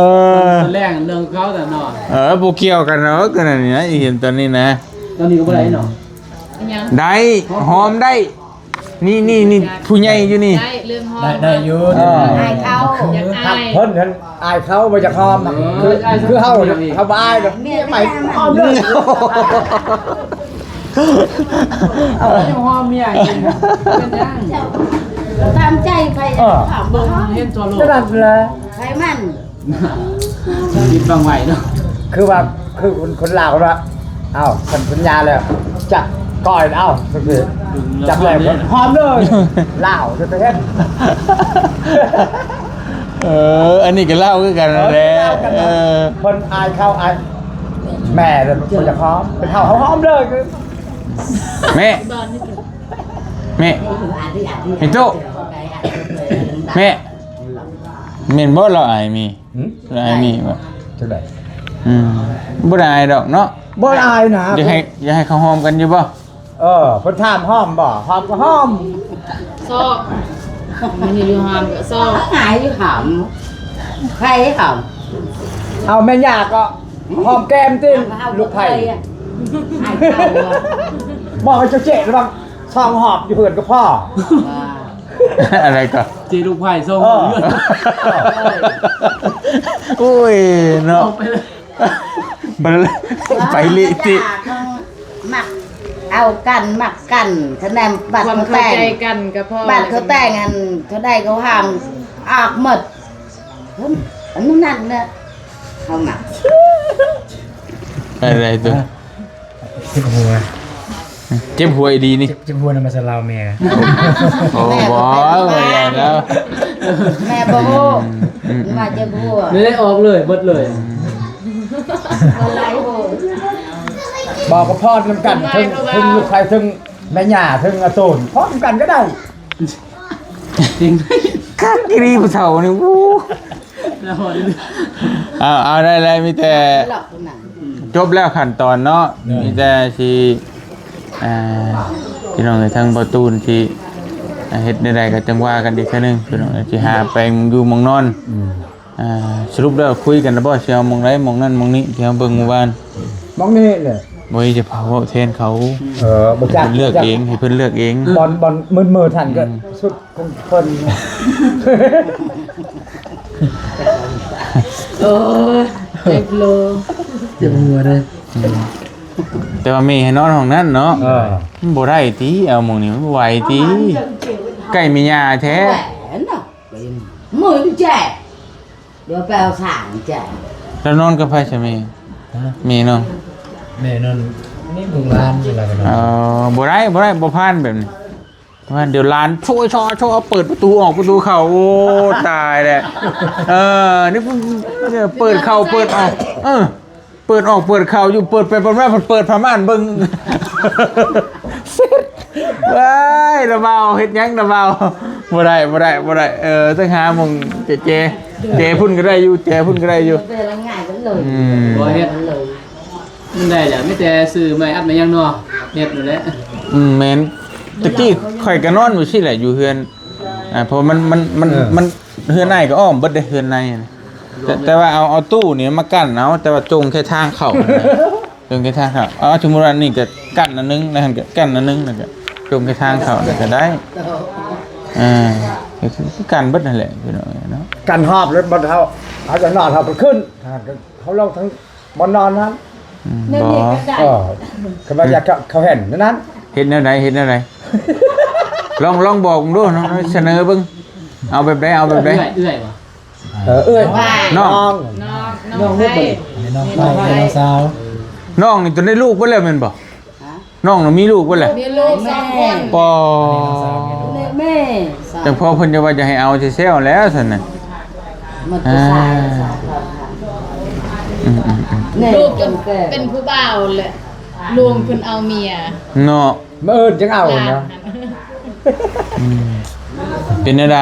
ແລງເລື່ອງເຂົາແຕ່ເນາະ. ເອີ ບໍ່ກ່ຽວກັນເນາະ ກໍນັ້ນນີ້ນະ ອີເຫັນຕອນນີ້ນະ. ຕອນນີ້ກໍບໍ່ໄດ້ເນາະ. ໄດ້ ຫອມໄດ້. ນີ້ ນີ້ ນີ້ ຜູ້ໃຫຍ່ຢູ່ນີ້ ໄດ້ ເລື່ອງຫອມ ໄດ້ ໄດ້ຢູ່. ເອີ ອາຍເຂົາ ຢາກອາຍ ເພິ່ນຫັ້ນອາຍເຂົາ ບໍ່ຢາກຫອມ. ເອີ ຄື ຄືເຮົາ ເຮົາບໍ່ອາຍດອກ. ເມຍໃໝ່ຫອມເລີຍ ເອົາຫອມເມຍອີກ ເປັນຫຍັງ? ຕາມໃຈໃຜ ເອີ ຫອມບໍ່ຫອມ ເຫັນທົ່ວໂລກ ນັ້ນແຫຼະ ໃຜມັນ. ປິດບັງໄວ້ເນາະ. ຄືວ່າ ຄືຄົນ ຄົນລາວວ່າ ເອົ້າ ຄັນສັນຍາແລ້ວ ຈັບກ້ອຍແລ້ວ ເອົາ ຈັບແລ້ວຫອມເລີຍ. ລາວຈະເຮັດ. ເອີ ອັນນີ້ກໍລາວຄືກັນນັ້ນແຫຼະ. ເອີ ເພິ່ນອາຍເຂົາ ອາຍແມ່ ແລ້ວບໍ່ຢາກຫອມ. ເປັນເຮົາ ເຮົາຫອມເລີຍ. ແມ່ ແມ່ ເຫັນໂຕ ແມ່ ແມ່ນບໍ່ລາວອາຍມີ? ຫືມ? ລາວອາຍມີບໍ່? ຈັ່ງໃດ? ອືມ ບໍ່ໄດ້ອາຍດອກເນາະ. ບໍ່ໄດ້ອາຍນະ. ຢາກໃຫ້ ຢາກໃຫ້ເຂົາຫອມກັນຢູ່ບໍ່? ເອີ ເພິ່ນຖາມຫອມບໍ່? ຫອມກໍຫອມ. ຊອກ ມັນຢູ່ຫອມກໍຊອກ. ຫາຍຢູ່ຫອມ ໃຜຫອມ? ເອົາແມ່ຍ່າກໍຫອມແກ້ມຕິ ລູກໃຜ? ບໍ່ ໃຫ້ເຈົ້າເຈະລະວັງ ສອງຮອບຢູ່ເຮືອນກໍພໍ. ອາ ອາໄລກໍ ເຈະລູກໃຜສອງຮອບ. ເອີ ໂອ້ຍເນາະ ໄປເລະຕິ. ມັກເອົາກັນ ມັກກັນ ຄະແນນບັດເຂົາແຕ່ງ ບັດເຂົາແຕ່ງຫັ້ນ ເທົ່າໃດເຂົາຫ້າມອອກໝົດ. ອັນນັ້ນນະ ເຮົາມັກ. ໄດ້ໆ ຕຸ ເຈັບຫົວ ເຈັບຫົວອີ່ຫຼີນີ້. ເຈັບ ເຈັບຫົວນຳມາສະລາວແມ່. ໂອ້ ບໍ່ ບໍ່ຢ່າແລ້ວ ແມ່ບໍ່ຮູ້ ອືມ ມາເຈັບຫົວ ນີ້ໄດ້ອອກເລີຍ ເບິດເລີຍ. ອືມ ບໍ່ ກໍພ້ອມນຳກັນ ເຖິງ ເຖິງລູກໄຜ ເຖິງແມ່ຍ່າ ເຖິງອາໂຕນ ພ້ອມນຳກັນກໍໄດ້. ຈິງ ຄັກອີ່ຫຼີຜູ້ເຖົ້ານີ້. ໂອ້ ເອົາ ເອົາ ໄດ້ແລ້ວ ມີແຕ່ ຈົບແລ້ວຂັ້ນຕອນເນາະ. ມີແຕ່ຊິ ອ່າ ພີ່ນ້ອງເອີຍ ທາງບໍ່ຕູນຊິ ອ່າ ເຮັດແນວໃດກໍຈັ່ງວ່າກັນອີກເທື່ອໜຶ່ງ ພີ່ນ້ອງເອີຍ ຊິຫາແປງຢູ່ໝ່ອງນອນ. ອ່າ ສະຫຼຸບແລ້ວຄຸຍກັນແລ້ວບໍ່ ຊິເອົາໝ່ອງໃດ ໝ່ອງນັ້ນໝ່ອງນີ້ ທີ່ເຮົາເບິ່ງມື້ວານ? ໝ່ອງນີ້ແຫຼະ. ບໍ່ ຈະພາເວົ້າແທນເຂົາ. ເອີ ບໍ່ຈັກ ເພິ່ນເລືອກເອງ ໃຫ້ເພິ່ນເລືອກເອງ. ບ່ອນ ບ່ອນມືດໆ ຫັ້ນກໍ ອືມ ສຸດ ຂອງເພິ່ນ. ໂອ້ຍ ເຈັບໂລ ເຈັບຫົວເດ້. ອືມ ແຕ່ວ່າແມ່ໃຫ້ນອນຫ້ອງນັ້ນເນາະ. ເອີ ມັນບໍ່ໄດ້ຕິ ເອົາໝ່ອງນີ້ມັນບໍ່ໄຫວຕິ ໃກ້ແມ່ຍ່າແທ້. ມື້ແຈ້ ດຽວໄປເອົາສາງແຈ້. ແລ້ວນອນກັບໃຜຊະແມ່? ຮະ? ແມ່ນອນ ແມ່ນອນ ລູກຫຼານ ເອີ ບໍ່ໄດ້ ບໍ່ໄດ້ ບໍ່ຜ່ານແບບນີ້. ວ່າດຽວຫຼານໂຊຍຊໍໂຊຍ ເອົາເປີດປະຕູອອກປະຕູເຂົ້າ ໂອ້ ຕາຍແລ້ວ. ເອີ ນີ້ເປີດເຂົ້າເປີດອອກ ເອີ ເປີດອອກເປີດເຂົ້າຢູ່ ເປີດໄປເປີດມາ ເປີດຜ້າມ່ານເບິ່ງ ເສັດ. ວ້າຍ ລະບ່າວ ເຮັດຫຍັງລະບ່າວ? ບໍ່ໄດ້ ບໍ່ໄດ້ ບໍ່ໄດ້. ເອີ ຕ້ອງຫາໝ່ອງແຈ ແຈ ແຈພຸ້ນກໍໄດ້ຢູ່ ແຈພຸ້ນກໍໄດ້ຢູ່. ອືມ ບໍ່ເຮັດ ມັນໄດ້ແລ້ວ ມີແຕ່ຊື້ໄມ້ອັດໄມ້ຫຍັງເນາະ ເຮັດນັ້ນແຫຼະ. ອືມ ແມ່ນ ແຕ່ກີ້ຂ້ອຍກໍນອນຢູ່ຊີ້ແຫຼະ ຢູ່ເຮືອນ ອ່າ ເພາະວ່າມັນ ມັນ ມັນ ເອີ ມັນ ເຮືອນອ້າຍກໍອ້ອມເບິດເດ້ ເຮືອນໃນ. ແຕ່ ແຕ່ວ່າເອົາ ເອົາຕູ້ນີ້ມາກັ້ນເອົາ ແຕ່ວ່າຈົ່ງແຄ່ທາງເຂົ້າ ຈົ່ງແຄ່ທາງເຂົ້າ. ເອົາ ສົມມຸດວ່ານີ້ກໍກັ້ນອັນໜຶ່ງ ແລ້ວຫັ້ນກໍກັ້ນອັນໜຶ່ງ ແລ້ວກໍຈົ່ງແຄ່ທາງເຂົ້າ ແລ້ວກໍໄດ້. ອ່າ ກໍຄືກັນເບິດນັ້ນແຫຼະ ພີ່ນ້ອງເອີຍເນາະ. ກັນຮອບແລ້ວບໍ່ເຮົາ ເຮົາຈະນອນ ເຮົາໄປຂຶ້ນ ເຮົາລົງທາງ ບໍ່ນອນນັ້ນ ອືມ ແນວນີ້ກໍໄດ້ ບໍ່ ເອີ ຄັນວ່າຢາກເຂົ້າແຜ່ນນັ້ນ ເຮັດແນວໃດ ເຮັດແນວໃດ? ລອງ ລອງບອກເບິ່ງດູ ລອງສະເໜີເບິ່ງ ເອົາແບບໃດ ເອົາແບບໃດ? ເອື້ອຍ ເອື້ອຍບໍ່? ເອີ ເອື້ອຍ ນ້ອງ ນ້ອງ ນ້ອງ ນ້ອງ ນ້ອງ ນ້ອງ ນ້ອງ ນ້ອງ ນ້ອງ ນ້ອງ ນ້ອງ ນ້ອງ ນ້ອງນີ້ຈົນໄດ້ລູກເບິດແລ້ວແມ່ນບໍ່? ຮະ? ນ້ອງນະມີລູກເບິດແລ້ວ? ມີລູກສອງຄົນ ປໍ ແມ່ ແມ່ ຈັ່ງພໍເພິ່ນຈະວ່າຈະໃຫ້ເອົາແຊວໆແລ້ວຊັ້ນນະ ມັນກໍຊາຍ ອ່າ ຊາຍ ອືມໆໆ ແມ່ ລູກຈົນເປັນຜູ້ບ່າວແຫຼະ ລຸງເພິ່ນເອົາເມຍເນາະ ມາເອີ້ນຈັ່ງເອົານະ ຫຼານຫັ້ນ ອືມ ເປັນແນວໃດ?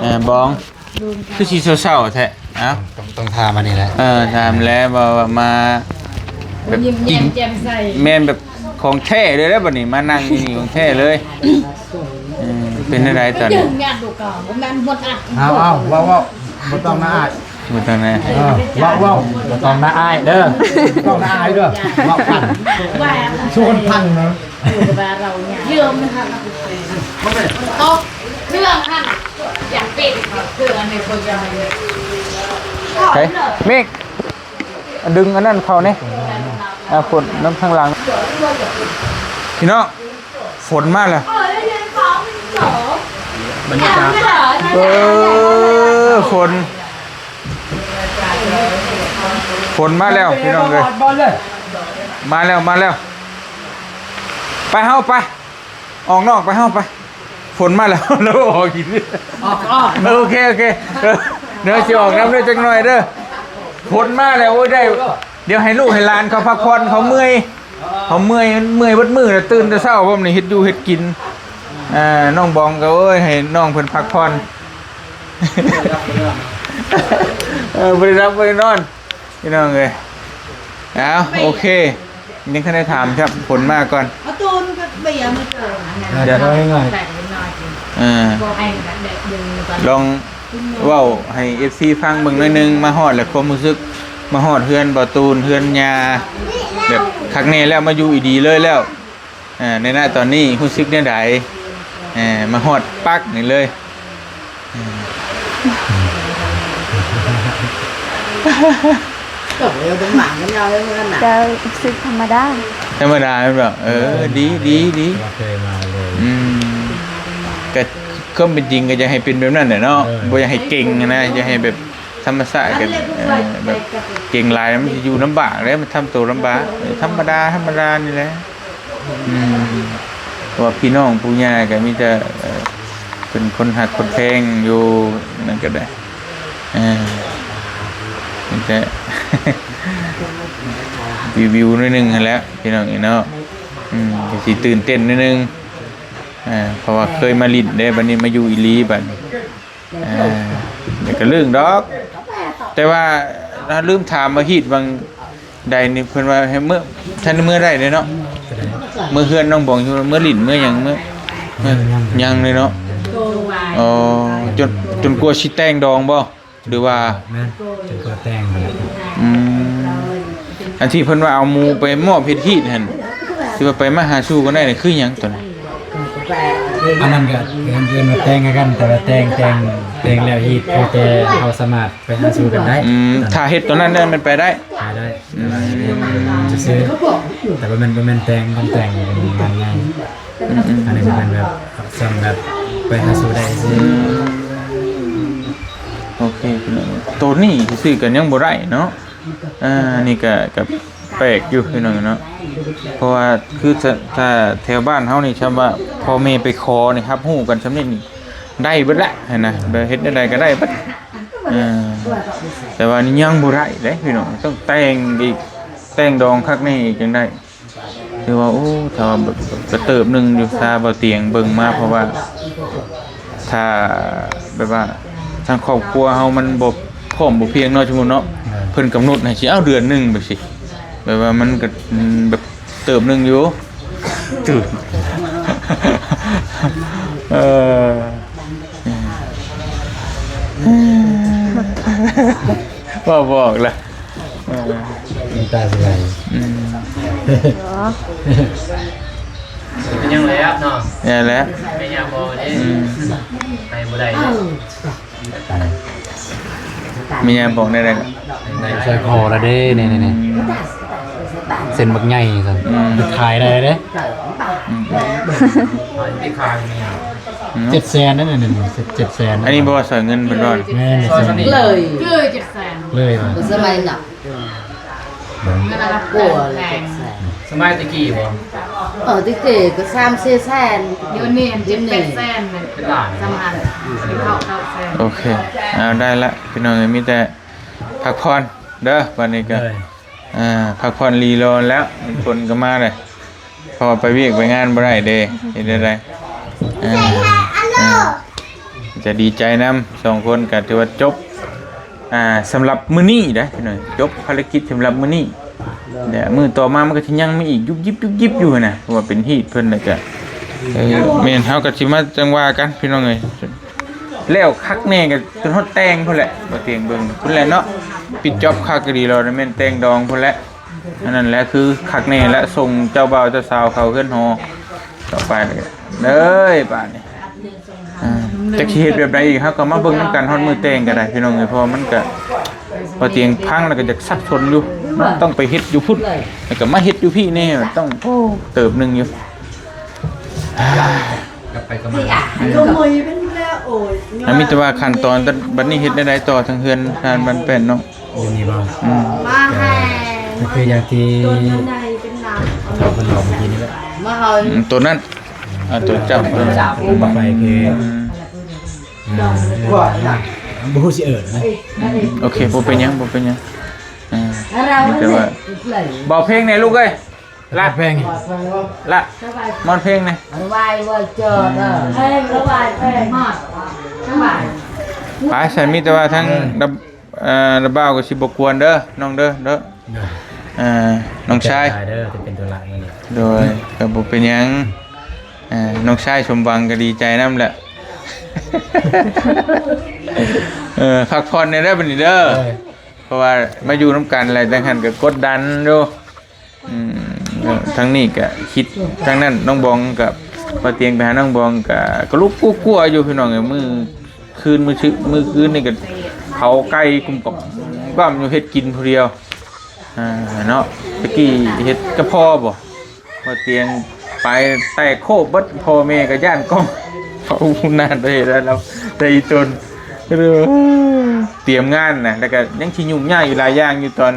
ເອີ ບອງ ຄືຊິເສົ້າໆແທ້? ເອົ້າ ຕ້ອງ ຕ້ອງຖາມອັນນີ້ແຫຼະ ເອີ ຖາມແລ້ວວ່າ ວ່າມາແບບ ຍິ້ມແຍ້ມແຈ່ມໃສ ແມ່ນແບບຂອງແທ້ເລີຍເດ້ ບັດນີ້ມານັ່ງຢູ່ນີ້ຂອງແທ້ເລີຍ ເອີ ເປັນແນວໃດຕອນນີ້? ເອົາ ເອົາ ເວົ້າ ເວົ້າ ບໍ່ຕ້ອງໜ້າອາຍ ບໍ່ຕ້ອງນະ ເອີ ເວົ້າ ເວົ້າ ບໍ່ຕ້ອງໜ້າອາຍເດີ ບໍ່ຕ້ອງໜ້າອາຍເດີ ເວົ້າກັນ ຊວນຟັງເນາະ ຢູ່ກັບວ່າເຮົາຍາກ ຢືມນະຄະ ຕົກເຄື່ອງຫັ້ນ ຢາກເປັນເຄື່ອງໃຫ້ຄົນຈະມາເຮັດ ເອີ ເມກ ດຶງອັນນັ້ນເຂົ້າແດ່ ອ່າ ຄົນນຳທາງຫຼັງ ພີ່ນ້ອງ ຝົນມາແລ້ວ ບັນຍາກາດ ເອີ ຝົນ ຝົນມາແລ້ວພີ່ນ້ອງເອີຍ ມາແລ້ວ ມາແລ້ວ ໄປເຮົາໄປ ອອກນອກໄປເຮົາໄປ ຝົນມາແລ້ວ ແລ້ວອອກອີກ ອອກ ອອກ ເອີ ໂອເຄ ໂອເຄ ເອີ ດຽວຊິອອກນຳເດີຈັກໜ່ອຍເດີ ຝົນມາແລ້ວ ໂອ້ຍ ໄດ້ ດຽວໃຫ້ລູກໃຫ້ຫຼານເຂົາພັກຜ່ອນ ເຂົາເມື່ອຍ ເຂົາເມື່ອຍ ເມື່ອຍເບິດມື້ແລ້ວ ຕື່ນແຕ່ເຊົ້າພ້ອມນີ້ ເຮັດຢູ່ເຮັດກິນ ອ່າ ນ້ອງບອງກໍ ໂອ້ຍ ໃຫ້ນ້ອງເພິ່ນພັກຜ່ອນ ເອີ ບໍ່ໄດ້ຫຼັບບໍ່ໄດ້ນອນ ພີ່ນ້ອງເອີຍ ເອົາ ໂອເຄ ຍັງທັນໄດ້ຖາມຊ້ຳ ຝົນມາກ່ອນ ເອົາໂຕນກັບເບຍມາເຈີ ດຽວ ເອີ ລອງເວົ້າໃຫ້ເອັຟຊີຟັງເບິ່ງໜ້ອຍໜຶ່ງ ມາຮອດແລ້ວຄວາມຮູ້ສຶກ ມາຮອດເຮືອນບ່າວຕູນ ເຮືອນຍ່າ ແບບຄັກແນ່ແລ້ວ ມາຢູ່ອີ່ດີເລີຍແລ້ວ ອ່າ ໃນນະຕອນນີ້ຮູ້ສຶກແນວໃດ? ເອີ ມາຮອດປັກນີ້ເລີຍ ເອີ ກໍເອົາຕັ້ງໝາກັນຍາວເລີຍເມື່ອນັ້ນນະ ກໍຮູ້ສຶກທຳມະດາ ທຳມະດາແມ່ນບໍ່? ເອີ ເອີ ດີ ດີ ດີ ບໍ່ເຄີຍມາເລີຍ ອືມ ກໍຄວາມເປັນຈິງກໍຢາກໃຫ້ເປັນແບບນັ້ນແຫຼະເນາະ ເອີ ບໍ່ຢາກໃຫ້ເກັ່ງຫັ້ນນະ ຢາກໃຫ້ແບບ ທຳມະຊາດກັນ ເອີ ແບບເກັ່ງຫຼາຍມັນຊິຢູ່ລຳບາກເດ້ ມັນທຳໂຕລຳບາກ ທຳມະດາ ທຳມະດານີ້ແຫຼະ ອືມ ເພາະວ່າພີ່ນ້ອງປູ່ຍ່າກໍມີແຕ່ ເອີ ເປັນຄົນຮັກຄົນແພງຢູ່ນັ້ນກໍໄດ້ ເອີ ມີແຕ່ ວິວໆໜ້ອຍໜຶ່ງຫັ້ນແຫຼະ ພີ່ນ້ອງເອີຍເນາະ ອືມ ກໍຊິຕື່ນເຕັ້ນໜ້ອຍໜຶ່ງ ເອີ ເພາະວ່າເຄີຍມາຫຼິ້ນເດ້ ບັດນີ້ມາຢູ່ອີ່ຫຼີບັດນີ້ ອ່າ ດຽວກໍລຶ້ງດອກ ແຕ່ວ່າລືມຖາມວ່າຮີດຫວ່າງໃດນີ້ ເພິ່ນວ່າໃຫ້ເມືອ ທັນເມືອໄດ້ເດ້ເນາະ ເມືອເຮືອນນ້ອງບອງຢູ່ ເມືອຫຼິ້ນເມືອຫຍັງ ເມືອ ຍັງ ຍັງເລີຍເນາະ ອໍ ຈົນ ຈົນກວ່າຊິແຕ່ງດອງບໍ່ ຫຼືວ່າ ແມ່ນ ຈົນກວ່າແຕ່ງ ອືມ ອັນທີ່ເພິ່ນວ່າເອົາໝູ່ໄປມອບເຮັດຮີດຫັ້ນ ທີ່ວ່າໄປມາຫາສູ່ກັນໄດ້ນີ້ຄືຫຍັງຕອນນັ້ນ? ອັນນັ້ນກໍເອີ້ນ ເອີ້ນວ່າແຕ່ງຄືກັນ ແຕ່ວ່າແຕ່ງ ແຕ່ງ ແຕ່ງແລ້ວຮີດ ພໍແຕ່ເຮົາສາມາດໄປຫາສູ່ກັນໄດ້ ອືມ ຖ້າເຮັດຕອນນັ້ນແມ່ນໄປໄດ້ ໄປໄດ້ ອືມ ແຕ່ວ່າເຮັດຊື່ໆ ແຕ່ວ່າແມ່ນ ບໍ່ແມ່ນແຕ່ງ ຕ້ອງແຕ່ງເປັນງານໃຫຍ່ ອືມໆ ອັນນີ້ມັນເປັນແບບ ສ່ຳແບບໄປຫາສູ່ໄດ້ຊື່ ອືມ ໂອເຄ ໂຕນີ້ຊື່ໆ ກໍຍັງບໍ່ໄດ້ເນາະ ອ່າ ນີ້ກໍ ກໍ ແປກຢູ່ພີ່ນ້ອງເນາະ ເພາະວ່າຄື ຖ້າ ຖ້າແຖວບ້ານເຮົານີ້ ຊ່ຳວ່າພໍ່ແມ່ໄປຂໍນີ້ ຮັບຮູ້ກັນຊ່ຳນີ້ນີ້ ໄດ້ເບິດລະຫັ້ນນະ ແບບເຮັດແນວໃດກໍໄດ້ເບິດ ເອີ ແຕ່ວ່ານີ້ຍັງບໍ່ໄດ້ເດ້ພີ່ນ້ອງ ຕ້ອງແຕ່ງອີກ ແຕ່ງດອງຄັກແນ່ອີກຈັ່ງໄດ້ ຖືວ່າ ໂອ້ ຖ້າວ່າແບບກະເຕີບໜຶ່ງຢູ່ ຖ້າບໍ່ຕຽງເບິ່ງມາ ເພາະວ່າ ຖ້າແບບວ່າທາງຄອບຄົວເຮົາມັນບໍ່ພ້ອມບໍ່ພຽງເນາະ ສົມມຸດເນາະ ເພິ່ນກຳນົດໃຫ້ຊິເອົາເດືອນໜຶ່ງແບບຊີ້ ແບບວ່າມັນກໍ ອືມ ແບບເຕີບໜຶ່ງຢູ່ ຕື່ນ ເອີ ເວົ້າບໍ່ອອກລະ ເອີ ນ້ຳຕາຊິໄຫຼ ອືມ ເປັນຫຍັງແລ້ວເນາະ ແມ່ນແລ້ວ ແມ່ຍ່າບໍ່ເດ້ ອືມ ໄປບໍ່ໄດ້ເດ້ ແມ່ຍ່າບອກແນວໃດກໍ ໃສ່ຄໍລະເດ້ ນີ້ໆ ເສັ້ນບັກໃຫຍ່ຊັ້ນ ອືມ ໄປຂາຍໄດ້ເດ້ ອືມ ໄປຂາຍແມ່ຍ່າ ອືມ ເຈັດແສນນັ້ນ ເຈັດແສນ ອັນນີ້ບໍ່ວ່າສອຍເງິນເພິ່ນບໍ່ ແມ່ນ ສອຍສ່ຳນີ້ເລີຍ ເລີຍ ເລີຍວ່າ ສະໄໝນັ້ນ ເງິນລະດັບ ໂອ້ຍ ສະໄໝແຕ່ກີ້ບໍ່ ເອີ ແຕ່ກີ້ກໍສາມສີ່ແສນ ດຽວນີ້ເຈັດແປດແສນ ເປັນລ້ານ ສຳພັນ ເຂົ້າເກົ້າແສນ ໂອເຄ ເອົາ ໄດ້ລະພີ່ນ້ອງເອີຍ ມີແຕ່ພັກຜ່ອນເດີ ບັດນີ້ກໍ ເອີ ອ່າ ພັກຜ່ອນລີລໍແລ້ວ ຝົນກໍມາເລີຍ ເພາະວ່າໄປວຽກໄປງານບໍ່ໄດ້ເດ້ ເຮັດແນວໃດ ເອີ ເອີ ຈະດີໃຈນຳ ສອງຄົນກໍຖືວ່າຈົບ ອ່າ ສຳລັບມື້ນີ້ເດ້ພີ່ນ້ອງ ຈົບພາລະກິດສຳລັບມື້ນີ້ ແລະ ມື້ຕໍ່ມາມັນກໍຊິຍັງມີອີກ ຍຸບຢິບ ຍຸບຢິບຢູ່ຫັ້ນນະ ເພາະວ່າເປັນຮີດເພິ່ນ ແລ້ວກໍ ເອີ ແມ່ນ ເຮົາກໍຊິມາຈັ່ງວ່າກັນພີ່ນ້ອງເອີຍ ແລ້ວຄັກແນ່ກໍຈົນຮອດແຕ່ງພຸ້ນແຫຼະ ບໍ່ຕຽງເບິ່ງພຸ້ນແຫຼະເນາະ ປິດຈອບຄັກກໍດີແລ້ວ ແມ່ນແຕ່ງດອງພຸ້ນແຫຼະ ອັນນັ້ນແຫຼະຄືຄັກແນ່ແຫຼະ ສົ່ງເຈົ້າບ່າວເຈົ້າສາວເຂົ້າເຮືອນຫໍຕໍ່ໄປເລີຍ ບາດນີ້ ອ່າ ຈັກຊິເຮັດແບບໃດອີກ ເຮົາກໍມາເບິ່ງນຳກັນຮອດມື້ແຕ່ງກໍໄດ້ພີ່ນ້ອງເອີຍ ເພາະວ່າມັນກໍ ບໍ່ຕຽງຟັງແລ້ວກໍຢາກສັບສົນຢູ່ເນາະ ຕ້ອງໄປເຮັດຢູ່ພຸ້ນ ແລ້ວກໍມາເຮັດຢູ່ພີ້ແນ່ ຕ້ອງ ໂອ້ ເຕີບໜຶ່ງຢູ່ ກັບໄປກັບມາ ກໍເມື່ອຍເປັນແລ້ວ ໂອ້ຍ ມັນມີແຕ່ວ່າຂັ້ນຕອນ ບັດນີ້ເຮັດແນວໃດຕໍ່ທາງເຮືອນທ່ານບ້ານແປ້ນເນາະ ຢູ່ນີ້ບໍ່ ອືມ ມາໃຫ້ ກໍຄືຢ່າງທີ່ ຕົວນັ້ນໃຫຍ່ເປັນນ້ຳ ເຈົ້າເພິ່ນບອກເມື່ອກີ້ນີ້ແຫຼະ ມາເອົາ ອືມ ຕົວນັ້ນ ອ່າ ຕົວເຈົ້າ ຕົວເຈົ້າ ອືມ ໄປຄື ອືມ ອ່າ ບໍ່ຮູ້ຊິເອີ້ນນະ ອືມ ໂອເຄ ບໍ່ເປັນຫຍັງ ບໍ່ເປັນຫຍັງ ອ່າ ແຕ່ວ່າ ເວົ້າເພງແດ່ລູກເອີຍ ລະ ເພງ ລະ ມອນເພງແດ່ ໄປ ຊັ້ນມີແຕ່ວ່າທາງ ເອີ ເອີ ລະບ່າວກໍຊິບໍ່ກວນເດີ ນ້ອງເດີ ເດີ ເອີ ນ້ອງຊາຍ ເດີ ຈະເປັນຕົວຫຼັກມື້ນີ້ ໂດຍ ກໍບໍ່ເປັນຫຍັງ ເອີ ນ້ອງຊາຍສົມຫວັງກໍດີໃຈນຳແຫຼະ ເອີ ພັກຜ່ອນແດ່ເດີບັດນີ້ເດີ ໂດຍ ເພາະວ່າມາຢູ່ນຳກັນແລ້ວ ຈັ່ງຊັ້ນກໍກົດດັນຢູ່ ອືມ ເອີ ທາງນີ້ກະຄິດ ທາງນັ້ນນ້ອງບອງກະ ວ່າຕຽງໄປຫານ້ອງບອງກະ ກະລຸກກົວໆຢູ່ພີ່ນ້ອງເອີຍ ມື້ຄືນ ມື້ຊຶ ມື້ຄືນນີ້ກະເຜົາໄກ່ກຸ້ມກັອມກັອມຢູ່ ເຮັດກິນຜູ້ດຽວ ອ່າ ເນາະ ຕະກີ້ເຮັດກະເພາະບໍ່ ວ່າຕຽງໄປແຕກໂຄບເບິດ ພໍ່ແມ່ກະຢ້ານກ້ອງ ເຜົານານໄດ້ແລ້ວ ແຕ່ອີ່ຕົນ ຕຽມງານນະ ແລ້ວກະຍັງຊິຫຍຸ້ງຍາກອີກຫຼາຍຢ່າງຢູ່ຕອນ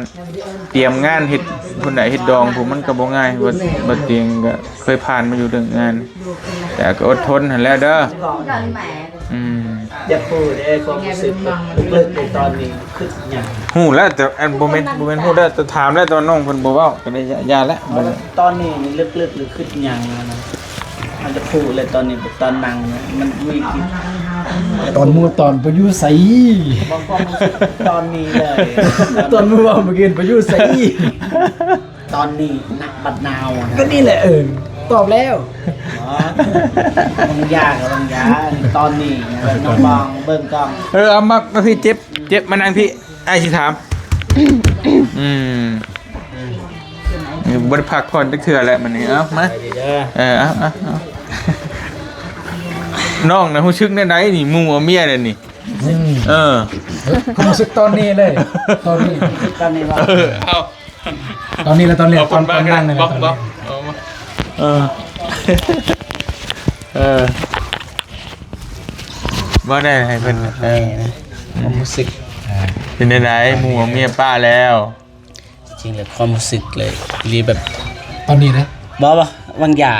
ຕຽມງານເຮັດພຸ້ນນະ ເຮັດດອງພຸ້ນ ມັນກໍບໍ່ງ່າຍ ບໍ່ ບໍ່ຕຽງກໍເຄີຍຜ່ານມາຢູ່ເລື່ອງງານ ແຕ່ກໍອົດທົນຫັ້ນແຫຼະເດີ ອືມ ຢາກຮູ້ເດ້ ຄວາມຮູ້ສຶກເລິກໆໃນຕອນນີ້ຄິດຫຍັງ? ຮູ້ແລ້ວ ແຕ່ອັນ ບໍ່ແມ່ນ ບໍ່ແມ່ນຮູ້ແລ້ວ ແຕ່ຖາມແລ້ວ ແຕ່ວ່ານ້ອງເພິ່ນບໍ່ເວົ້າ ກໍເລີຍຢ່າ ຢ່າແລ້ວ ຕອນນີ້ນີ້ເລິກໆ ຫຼືຄິດຫຍັງນະ? ມັນຈະຮູ້ເລີຍຕອນນີ້ ຕອນນັ່ງນະ ມັນມີ ຕອນໝູ່ຕອນໄປຢູ່ໃສ ບໍ່ ຄວາມຮູ້ສຶກຕອນນີ້ເລີຍ ຕອນໝູ່ເວົ້າມື້ກີ້ໄປຢູ່ໃສ ຕອນນີ້ນະ ບັດນາວນະ ກໍນີ້ແຫຼະ ເອີ ຕອບແລ້ວ ອໍ ບາງຢ່າງ ບາງຢ່າງ ຕອນນີ້ນະ ນ້ອງບອງເບິ່ງກ້ອງ ເອີ ເອົາມາ ມາພີ້ ເຈັບ ເຈັບ ມານັ່ງພີ້ ອ້າຍຊິຖາມ ອືມ ບໍ່ໄດ້ພັກຜ່ອນຈັກເທື່ອແລ້ວມື້ນີ້ ເອົາມາ ເອີ ເອົາ ເອົາ ເອົາ ນ້ອງນະຮູ້ສຶກແນວໃດນີ້ ໝູ່ເອົາເມຍແລ້ວນີ້ ອືມ ເອີ ຄວາມຮູ້ສຶກຕອນນີ້ເລີຍ ຕອນນີ້ ຕອນນີ້ວ່າ ເອີ ເອົາ ຕອນນີ້ລະ ຕອນນີ້ ຕອນ ຕອນນັ້ນນີ້ລະ ຕອນນີ້ ເອີ ເອີ ບໍ່ໄດ້ໃຫ້ເພິ່ນ ເອີ ຄວາມຮູ້ສຶກ ເປັນຈັ່ງໃດ ໝູ່ເອົາເມຍປ້າແລ້ວ? ຊິ ນີ້ແຫຼະຄວາມຮູ້ສຶກເລີຍ ອີ່ຫຼີແບບ ຕອນນີ້ເດ້ ບໍ່ ບໍ່ ວາງຢາ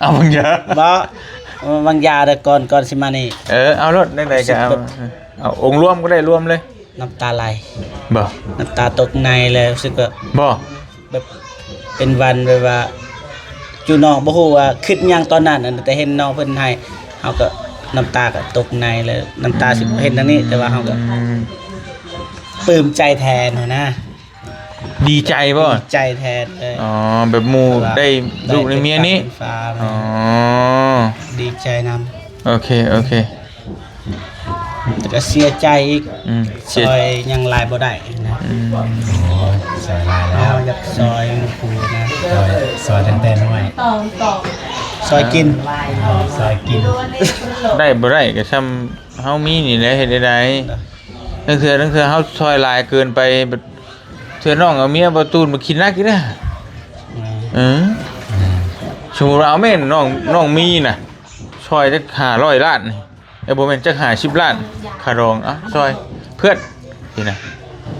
ເອົາວາງຢາ ບໍ່ ວາງຢາແຕ່ກ່ອນ ກ່ອນຊິມານີ້ ເອີ ເອົາໂລດ ແນວໃດກໍເອົາ ເອົາອົງລວມກໍໄດ້ ລວມເລີຍ ນ້ຳຕາໄຫຼ ບໍ່ ນ້ຳຕາຕົກໃນແລ້ວ ຮູ້ສຶກວ່າ ບໍ່ ແບບເປັນວັນແບບວ່າ ຈຸນ້ອງບໍ່ຮູ້ວ່າຄິດຫຍັງຕອນນັ້ນ ແຕ່ເຫັນນ້ອງເພິ່ນໄຫ້ ເຮົາກໍນ້ຳຕາກໍຕົກໃນ ແລ້ວນ້ຳຕາຊິບໍ່ເຮັດຫຍັງນີ້ ແຕ່ວ່າເຮົາກໍ ອືມ ປຶ້ມໃຈແທນຫັ້ນນະ ດີໃຈບໍ່? ດີໃຈແທນເລີຍ ອໍ ແບບໝູ່ ແບບວ່າ ໄດ້ລູກໄດ້ເມຍນີ້ ໄດ້ເປັນຟ້າເປັນຟ້າ ອໍ ດີໃຈນຳ ໂອເຄ ໂອເຄ ແຕ່ກໍເສຍໃຈອີກ ອືມ ຊ່ອຍຫຍັງຫຼາຍບໍ່ໄດ້ນະ ອືມ ໂອ້ຍ ຊ່ອຍຫຼາຍແລ້ວ ເຮົາຢາກຊ່ອຍໝູ່ຄູ່ນະ ຊ່ອຍ ຊ່ອຍຕັ້ງແຕ່ນ້ອຍ ຊ່ອຍກິນ ເອີ ຊ່ອຍກິນ ໄດ້ບໍ່ໄດ້ກໍຊ່ຳເຮົາມີນີ້ແຫຼະ ເຮັດໄດ້ໃດ ລາງເທື່ອ ລາງເທື່ອເຮົາຊ່ອຍຫຼາຍເກີນໄປ ບາດເທື່ອນ້ອງເອົາເມຍບໍ່ຕູນມາຄິດໜັກອີກເດ້ ແມ່ນ ເອີ ແມ່ນ ສົມມຸດວ່າເອົາແມ່ນນ້ອງ ນ້ອງມີນະ ຊ່ອຍຈັກຫ້າຮ້ອຍລ້ານນີ້ ເອີ ບໍ່ແມ່ນ ຈັກຫ້າສິບລ້ານ ຄ່າດອງ ເອົາຊ່ອຍເພື່ອນ ນີ້ນະ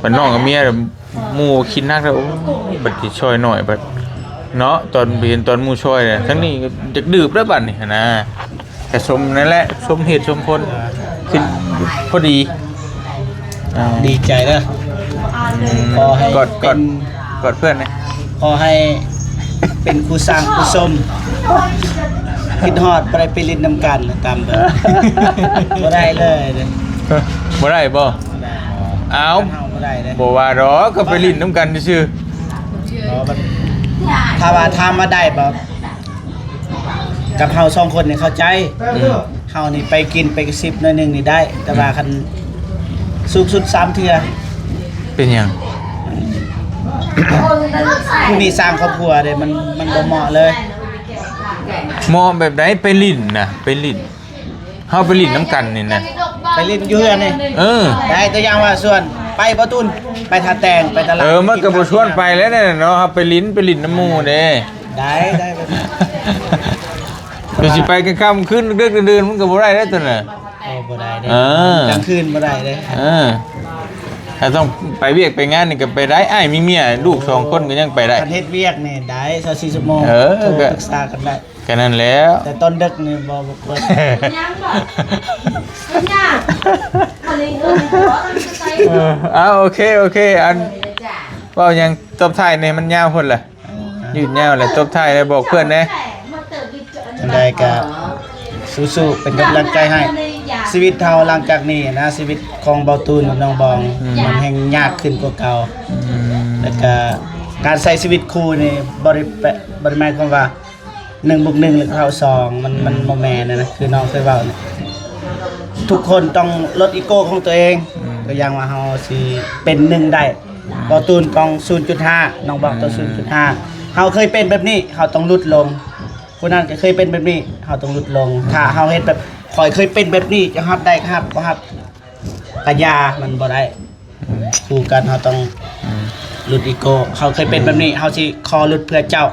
ບັດນ້ອງກັບເມຍ ໝູ່ຄິດໜັກແລ້ວ ໂອ້ຍ ບັດຊິຊ່ອຍໜ້ອຍ ບັດເນາະ ຕອນໄປເຫັນຕອນໝູ່ຊ່ອຍນະ ທັງນີ້ກໍຢາກດື່ມແລ້ວບັດນີ້ຫັ້ນນະ ກະສົມນັ້ນແຫຼະ ສົມເຫດສົມຜົນ ເອີ ຂຶ້ນພໍດີ ອ່າ ດີໃຈເດີ ອືມ ຂໍໃຫ້ ກອດ ກອດ ເປັນ ກອດເພື່ອນແດ່ ຂໍໃຫ້ເປັນຄູ່ສ້າງຄູ່ສົມ ຄິດຮອດບໍ່ໄດ້ໄປຫຼິ້ນນຳກັນ ຕາມເບີ ບໍ່ໄດ້ເລີຍເດ້ ບໍ່ໄດ້ບໍ່? ບໍ່ໄດ້ ອ້າວ ເຮົາບໍ່ໄດ້ເດ້ ບໍ່ວ່າດອກ ກໍໄປຫຼິ້ນນຳກັນຊື່ໆ ບໍ່ ມັນ ຖ້າວ່າຖາມວ່າໄດ້ບໍ່? ກັບເຮົາສອງຄົນນີ້ເຂົ້າໃຈ ອືມ ເຮົານີ້ໄປກິນໄປກະຊິບໜ້ອຍໜຶ່ງນີ້ໄດ້ ແຕ່ວ່າ ອືມ ຄັນສູງສຸດສາມເທື່ອ ເປັນຫຍັງ? ຜູ້ນີ້ສ້າງຄອບຄົວເດ້ ມັນ ມັນບໍ່ເໝາະເລີຍ ເໝາະແບບໃດ? ໄປຫຼິ້ນນະ ໄປຫຼິ້ນ ເຮົາໄປຫຼິ້ນນຳກັນນີ້ນະ ໄປຫຼິ້ນຢູ່ເຮືອນນີ້ ເອີ ໄດ້ ຕົວຢ່າງວ່າຊວນໄປບໍ່ຕູນ ໄປທ່າແຕງ ໄປຕະຫຼາດ ເອີ ມັນກໍບໍ່ຊວນໄປແລ້ວເນາະ ເຮົາໄປຫຼິ້ນ ໄປຫຼິ້ນນຳໝູ່ເດ້ ໄດ້ ໄດ້ ກໍຊິໄປກາງຄ່ຳຄືນ ເດິກໆ ເດີນໆ ມັນກໍບໍ່ໄດ້ເດ້ຕົວນັ້ນ ເອີ ບໍ່ໄດ້ເດ້ ເອີ ກາງຄືນບໍ່ໄດ້ເດ້ ເອີ ຖ້າຕ້ອງໄປວຽກໄປງານນີ້ກໍໄປໄດ້ ອ້າຍມີເມຍ ລູກສອງຄົນກໍຍັງໄປໄດ້ ຄັນເຮັດວຽກນີ້ໄດ້ ຊາວສີ່ຊົ່ວໂມງ ເອີ ໂທ ກໍ ປຶກສາກັນໄດ້ ກໍນັ້ນແຫຼະ ແຕ່ຕອນເດິກນີ້ບໍ່ ບໍ່ຄວນ ຍັງບໍ່ ຍັງ ເອີ ເອົາ ໂອເຄ ໂອເຄ ອັນ ເວົ້າຫຍັງຕົບທ້າຍແດ່ ມັນຍາວໂພດລະ ຍືດຍາວແຫຼະ ຕົບທ້າຍແດ່ ບອກເພື່ອນແດ່ ຈັ່ງໃດກໍສູ້ໆ ເປັນກຳລັງໃຈໃຫ້ ຊີວິດເຮົາຫຼັງຈາກນີ້ນະ ຊີວິດຂອງເບົາຕູນກັບນ້ອງບອງ ອືມ ມັນແຮ່ງຍາກຂຶ້ນກວ່າເກົ່າ ອືມ ແລ້ວກໍການໃຊ້ຊີວິດຄູ່ນີ້ບໍ່ໄດ້ແປ ບໍ່ໄດ້ໝາຍຄວາມວ່າ ໜຶ່ງບວກໜຶ່ງ ແລ້ວກໍເທົ່າສອງ ມັນ ມັນ ອືມ ບໍ່ແມ່ນນະ ຄືນ້ອງເຄີຍເວົ້ານະ ທຸກຄົນຕ້ອງລົດອີໂກ້ຂອງຕົວເອງ ອືມ ຕົວຢ່າງວ່າເຮົາຊິເປັນໜຶ່ງໄດ້ ອືມ ເບົາຕູນຕ້ອງສູນຈຸດຫ້າ ນ້ອງບອງຕ້ອງ ອືມ ສູນຈຸດຫ້າ ເຮົາເຄີຍເປັນແບບນີ້ ເຮົາຕ້ອງຫຼຸດລົງ ຜູ້ນັ້ນກໍເຄີຍເປັນແບບນີ້ ເຮົາຕ້ອງຫຼຸດລົງ ອືມ ຖ້າເຮົາເຮັດແບບ ຂ້ອຍເຄີຍເປັນແບບນີ້ ຈະຮັບໄດ້ກໍຮັບ ບໍ່ຮັບ ກະຢ່າ ມັນບໍ່ໄດ້ ອືມ ຄູ່ກັນເຮົາຕ້ອງ ອືມ ຫຼຸດອີໂກ້ ເຮົາເຄີຍເປັນແບບນີ້ ເຮົາຊິຂໍຫຼຸດເພື່ອເຈົ້າ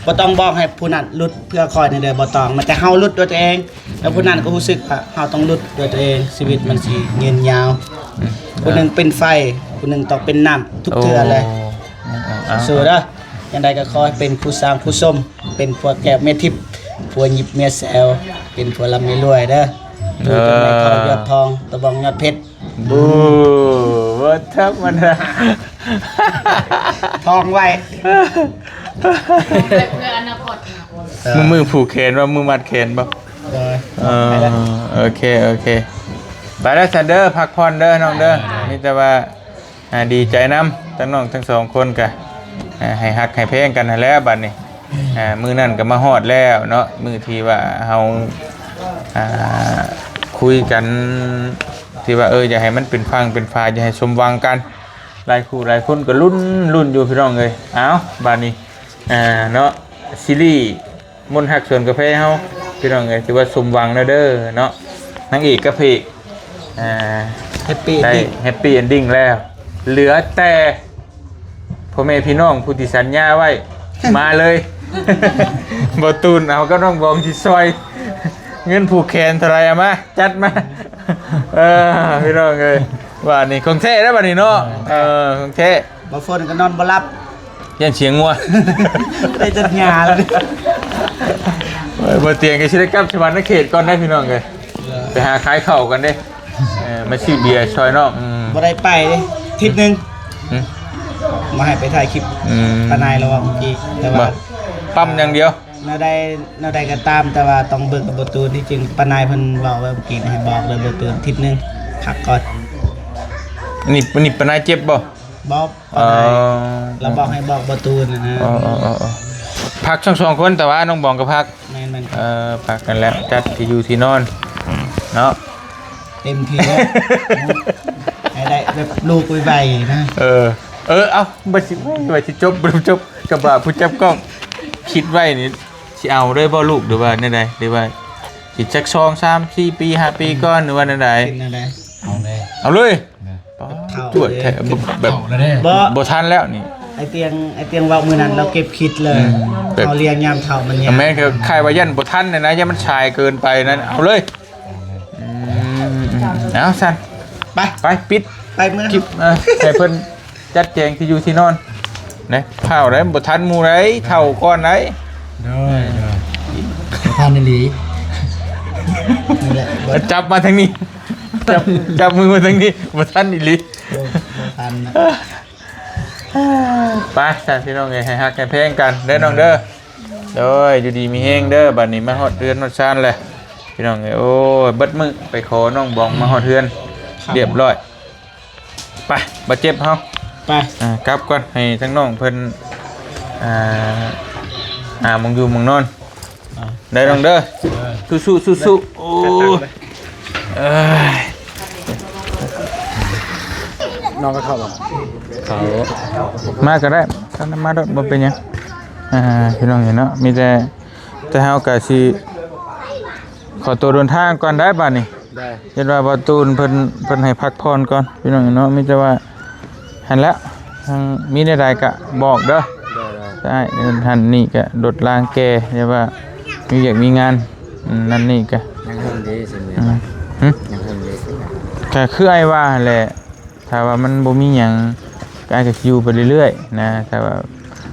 ບໍ່ຕ້ອງບອກໃຫ້ຜູ້ນັ້ນຫຼຸດເພື່ອຂ້ອຍນີ້ເດີ ບໍ່ຕ້ອງ ມີແຕ່ເຮົາຫຼຸດດ້ວຍຕົວເອງ ແລ້ວຜູ້ນັ້ນກໍຮູ້ສຶກວ່າເຮົາຕ້ອງຫຼຸດດ້ວຍຕົວເອງ ຊີວິດມັນຊິຍືນຍາວ ອືມ ຜູ້ໜຶ່ງເປັນໄຟ ຜູ້ໜຶ່ງຕ້ອງເປັນນ້ຳ ທຸກເທື່ອເລີຍ ໂອ້ ອືມ ສູ້ເດີ ຈັ່ງໃດກໍຂໍໃຫ້ເປັນຄູ່ສ້າງຄູ່ສົມ ເປັນຜົວແກ້ວເມຍທິບ ຜົວຫຍິບເມຍແຊວ ເປັນຜົວລ່ຳເມຍລວຍເດີ ເອີ ຢູ່ຈົນໄດ້ທອງຍອດທອງ ຕະບອງຍອດເພັດ ໂອ້ ບໍ່ທຳມະດາ ທອງໄວ້ ເພື່ອອະນາຄົດ ເອີ ມື ມືຜູກແຂນບໍ່? ມືມັດແຂນບໍ່? ໂດຍ ເອີ ໂອເຄ ໂອເຄ ໄປແລ້ວຊັ້ນເດີ ພັກຜ່ອນເດີນ້ອງເດີ ມີແຕ່ວ່າ ອ່າ ດີໃຈນຳ ທັງນ້ອງທັງສອງຄົນກະ ອ່າ ໃຫ້ຮັກໃຫ້ແພງກັນຫັ້ນແຫຼະບາດນີ້ ອ່າ ມື້ນັ້ນກໍມາຮອດແລ້ວເນາະ ມື້ທີ່ວ່າເຮົາ ອ່າ ຄຸຍກັນ ທີ່ວ່າ ເອີ ຢາກໃຫ້ມັນເປັນຝັ່ງເປັນຝາ ຢາກໃຫ້ສົມຫວັງກັນ ຫຼາຍຄູ່ຫຼາຍຄົນກໍລຸ້ນ ລຸ້ນຢູ່ພີ່ນ້ອງເອີຍ ເອົ້າ ບາດນີ້ ອ່າ ເນາະ ຊີຣີ ມົນຮັກສວນກາແຟເຮົາ ພີ່ນ້ອງເອີຍ ຖືວ່າສົມຫວັງແລ້ວເດີເນາະ ນາງເອກກັບພະເອກ ອ່າ ແຮັບປີເອັນດິ້ງ ໄດ້ແຮັບປີເອັນດິ້ງແລ້ວ ເຫຼືອແຕ່ພໍ່ແມ່ພີ່ນ້ອງຜູ້ທີ່ສັນຍາໄວ້ ມາເລີຍ ບໍ່ຕູນເອົາກັບນ້ອງບອງຊິຊ່ອຍ ເງິນຜູກແຂນເທົ່າໃດ ເອົາມາ ຈັດມາ ເອີ ພີ່ນ້ອງເອີຍ ບາດນີ້ຂອງແທ້ແລ້ວບາດນີ້ເນາະ ເອີ ຂອງແທ້ ບໍ່ຝົນກໍນອນບໍ່ຫຼັບ ຢ້ານສຽງງົວ ໄດ້ຈັດຫຍ້າແລ້ວ. ເອີ ບໍ່ຕຽງກໍຊິໄດ້ກັບສະຫວັນນະເຂດກ່ອນໄດ໋ພີ່ນ້ອງເອີຍ. ເອີ ໄປຫາຂາຍເຂົ້າກັນເດ້. ເອີ ມາຊື້ເບຍຊ່ອຍນ້ອງ. ອືມ ບໍ່ໄດ້ໄປເດ້ ທິດໜຶ່ງ. ອືມ ມາໃຫ້ໄປຖ່າຍຄລິບ. ອືມ ປ້ານາຍລາວວ່າເມື່ອກີ້ ແຕ່ວ່າ ບໍ່ ປ້ຳຢ່າງດຽວ. ແນວໃດ ແນວໃດກໍຕາມ ແຕ່ວ່າຕ້ອງເບິ່ງກັບບໍ່ຕູນ. ທີ່ຈິງປ້ານາຍເພິ່ນເວົ້າໄວ້ເມື່ອກີ້ ໃຫ້ບອກເລີຍບໍ່ຕູນ ທິດໜຶ່ງ ພັກກ່ອນ. ນີ້ ນີ້ປ້ານາຍເຈັບບໍ່? ບອກ ເອີ ລາວບອກໃຫ້ບອກບໍ່ຕູນນະ. ເອີ ເອີ ເອີ ເອີ ພັກທັງສອງຄົນ ແຕ່ວ່ານ້ອງບອງກໍພັກ. ແມ່ນໆ ເອີ ພັກກັນແລ້ວ ຈັດທີ່ຢູ່ທີ່ນອນເນາະ ເຕັມທີ່ແລ້ວ ໃຫ້ໄດ້ແບບລູກໄວໆນະ. ເອີ ເອີ ເອົ້າ ບໍ່ຊິ ວ່າຊິຈົບບໍ່ຈົບ ກັບວ່າຜູ້ຈັບກ້ອງຄິດໄວ້ນີ້ ຊິເອົາເລີຍບໍ່ລູກ ຫຼືວ່າແນວໃດ ຫຼືວ່າຊິຈັກສອງສາມສີ່ປີຫ້າປີກ່ອນ ຫຼືວ່າແນວໃດ? ເປັນແນວໃດ? ເອົາເລີຍ ເອົາເລີຍ. ເນາະ ປາດ ເຖົ້າ ຈວດແທ້ ເລີຍ ແບບ ເຖົ້າແລ້ວເດ້ ບໍ່ ບໍ່ທັນແລ້ວນີ້. ອ້າຍຕຽງ ອ້າຍຕຽງເວົ້າມື້ນັ້ນ ລາວເກັບຄິດເລີຍ. ອືມ ແບບ ເຮົາລ້ຽງຍາມເຖົ້າມັນຍາກ ແມ່ນຄືຄ້າຍວ່າຢ້ານບໍ່ທັນນະ ຢ້ານມັນສາຍເກີນໄປນັ້ນ. ເອົາເລີຍ. ອືມ ເອົາຊັ້ນ ໄປ ໄປປິດ ໄປເມືອ ຄລິບ ເອີ ໃຫ້ເພິ່ນ ຈັດແຈງທີ່ຢູ່ທີ່ນອນ ນະ ພ້າວໄດ໋ ບໍ່ທັນໝູ່ໄດ໋ ເຖົ້າກ່ອນໄດ໋. ໂດຍ ໂດຍ ບໍ່ທັນອີ່ຫຼີ. ນີ້ແຫຼະ ຈັບມາທາງນີ້ ຈັບ ຈັບມືມາທາງນີ້ ບໍ່ທັນອີ່ຫຼີ. ໂອ້ ບໍ່ທັນນະ. ໄປຊັ້ນພີ່ນ້ອງເອີຍ ໃຫ້ຮັກໃຫ້ແພງກັນເດີນ້ອງເດີ. ໂດຍ ຢູ່ດີມີແຮງເດີ. ບັດນີ້ມາຮອດເຮືອນຮອດຊານແລ້ວພີ່ນ້ອງເອີຍ. ໂອ້ຍ ເບິດມື້ໄປຂໍນ້ອງບອງມາຮອດເຮືອນ ຮຽບຮ້ອຍ. ໄປ ບາດເຈັບເຮົາ ໄປ ອ່າ ກັບກ່ອນ ໃຫ້ທາງນ້ອງເພິ່ນ ອ່າ ຫາໝ່ອງຢູ່ໝ່ອງນອນ ອ່າ ໄດ້ນ້ອງເດີ. ເອີ ສູ້ໆ ສູ້ໆ. ໂອ້ຍ ເອີຍ ນ້ອງກໍເຂົ້າບໍ່? ເຂົ້າ ມາກໍໄດ້ ມາໂລດ ບໍ່ເປັນຫຍັງ. ອ່າ ພີ່ນ້ອງເຫັນເນາະ ມີແຕ່ ແຕ່ເຮົາກໍຊິ ຂໍຕົວເດີນທາງກ່ອນໄດ໋ບາດນີ້. ໄດ້ ເຫັນວ່າບ່າວຕູນເພິ່ນ ເພິ່ນໃຫ້ພັກຜ່ອນກ່ອນພີ່ນ້ອງເນາະ. ມີແຕ່ວ່າຫັ້ນແຫຼະ ທາງ ມີແນວໃດກະບອກເດີ. ໄດ້ ໄດ້ ໃຊ່ ຫັ້ນນີ້ກະລົດລາງແກ່ ແຕ່ວ່າມີວຽກມີງານ ອືມ ນັ້ນນີ້ກະ ຍັງເຫິງເດ້ ຊິເມືອ ອືມ ຫຶ ຍັງເຫິງເດ້ ກະຄືອ້າຍວ່າຫັ້ນແຫຼະ. ຖ້າວ່າມັນບໍ່ມີຫຍັງ ກໍ ອ້າຍກໍຊິຢູ່ໄປເລື້ອຍໆນະ. ຖ້າວ່າ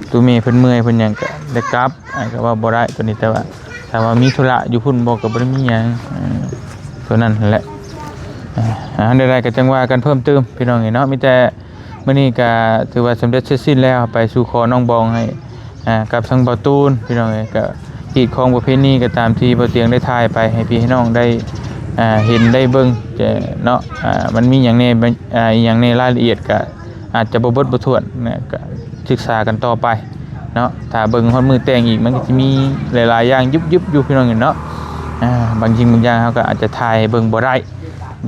ໂຕແມ່ເພິ່ນເມື່ອຍເພິ່ນຫຍັງ ກໍໄດ້ກັບ ອ້າຍກໍເວົ້າບໍ່ໄດ້ໂຕນີ້. ແຕ່ວ່າຖ້າວ່າມີທຸລະຢູ່ພຸ້ນບໍ່ ກໍບໍ່ໄດ້ມີຫຍັງ ເອີ ໂຕນັ້ນຫັ້ນແຫຼະ. ເອີ ອັນໃດໆ ກໍຈັ່ງວ່າກັນເພີ່ມຕື່ມ ພີ່ນ້ອງເອີຍເນາະ. ມີແຕ່ມື້ນີ້ກໍຖືວ່າສຳເລັດເສັດສິ້ນແລ້ວ ໄປສູ່ຂໍນ້ອງບອງໃຫ້ ອ່າ ກັບທາງບ່າວຕູນ ພີ່ນ້ອງເອີຍ. ກໍຮີດຄອງປະເພນີກໍຕາມທີ່ບ່າວຕຽງໄດ້ຖ່າຍໄປໃຫ້ພີ່ໃຫ້ນ້ອງໄດ້ ອ່າ ເຫັນໄດ້ເບິ່ງເນາະ. ອ່າ ມັນມີຫຍັງແດ່ ອ່າ ອີ່ຫຍັງໃນລາຍລະອຽດ ກໍອາດຈະບໍ່ເບິດບໍ່ຖ້ວນນະ ກໍສຶກສາກັນຕໍ່ໄປເນາະ. ຖ້າເບິ່ງຮອດມື້ແຕ່ງອີກ ມັນກໍຊິມີຫຼາຍໆຢ່າງຍຸບໆຢູ່ ພີ່ນ້ອງເອີຍເນາະ. ອ່າ ບາງສິ່ງບາງຢ່າງເຮົາກໍອາດຈະຖ່າຍໃຫ້ເບິ່ງບໍ່ໄດ້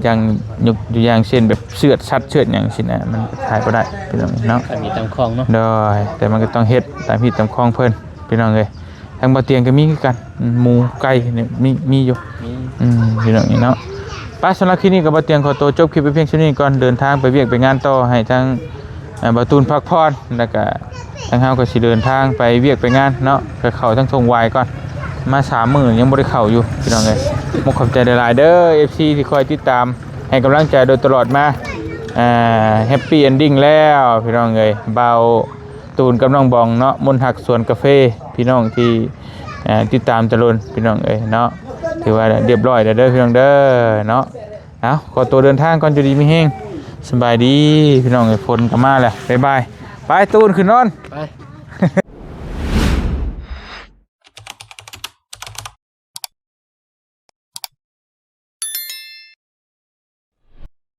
ຢ່າງຍົກຕົວຢ່າງເຊັ່ນ ແບບເຊືອດສັດເຊືອດຫຍັງຊີ້ນະ ມັນກໍຖ່າຍບໍ່ໄດ້ ພີ່ນ້ອງເນາະ. ກໍມີຕາມຂອງເນາະ ໂດຍ ແຕ່ມັນກໍຕ້ອງເຮັດຕາມຮີດຕາມຄອງເພິ່ນ ພີ່ນ້ອງເອີຍ. ທາງບ່າວຕຽງກໍມີຄືກັນ ໝູ ໄກ່ນີ້ມີ ມີຢູ່ ມີ ອືມ ພີ່ນ້ອງເນາະ. ໄປ ສຳລັບຄລິບນີ້ກໍບ່າວຕຽງຂໍຕົວຈົບຄລິບໄປພຽງສ່ຳນີ້ກ່ອນ ເດີນທາງໄປວຽກໄປງານຕໍ່ ໃຫ້ທາງ ເອີ ບ່າວຕູນພັກຜ່ອນ ແລ້ວກໍທາງເຮົາກໍຊິເດີນທາງໄປວຽກໄປງານເນາະ. ກໍເຂົ້າທາງທົ່ງຫວາຍກ່ອນ ມາສາມມື້ຍັງບໍ່ໄດ້ເຂົ້າຢູ່ ພີ່ນ້ອງເອີຍ. ມຸກຂອບໃຈຫຼາຍໆເດີ ເອັຟຊີ ທີ່ຄອຍຕິດຕາມໃຫ້ກຳລັງໃຈໂດຍຕະຫຼອດມາ. ອ່າ ແຮັບປີ້ເອັນດິ້ງແລ້ວ ພີ່ນ້ອງເອີຍ. ບ່າວຕູນກັບນ້ອງບອງເນາະ ມົນຮັກສວນກາເຟ ພີ່ນ້ອງທີ່ ເອີ ຕິດຕາມຕະຫຼອດ ພີ່ນ້ອງເອີຍເນາະ. ຖືວ່າຮຽບຮ້ອຍແລ້ວເດີ ພີ່ນ້ອງເດີເນາະ. ເອົາ ຂໍຕົວເດີນທາງກ່ອນ ຢູ່ດີມີແຮງ ສະບາຍດີ ພີ່ນ້ອງເອີຍ. ຝົນກໍມາແລ້ວ ບາຍບາຍ. ໄປ ຕູນ ຂຶ້ນນອນ ໄປ.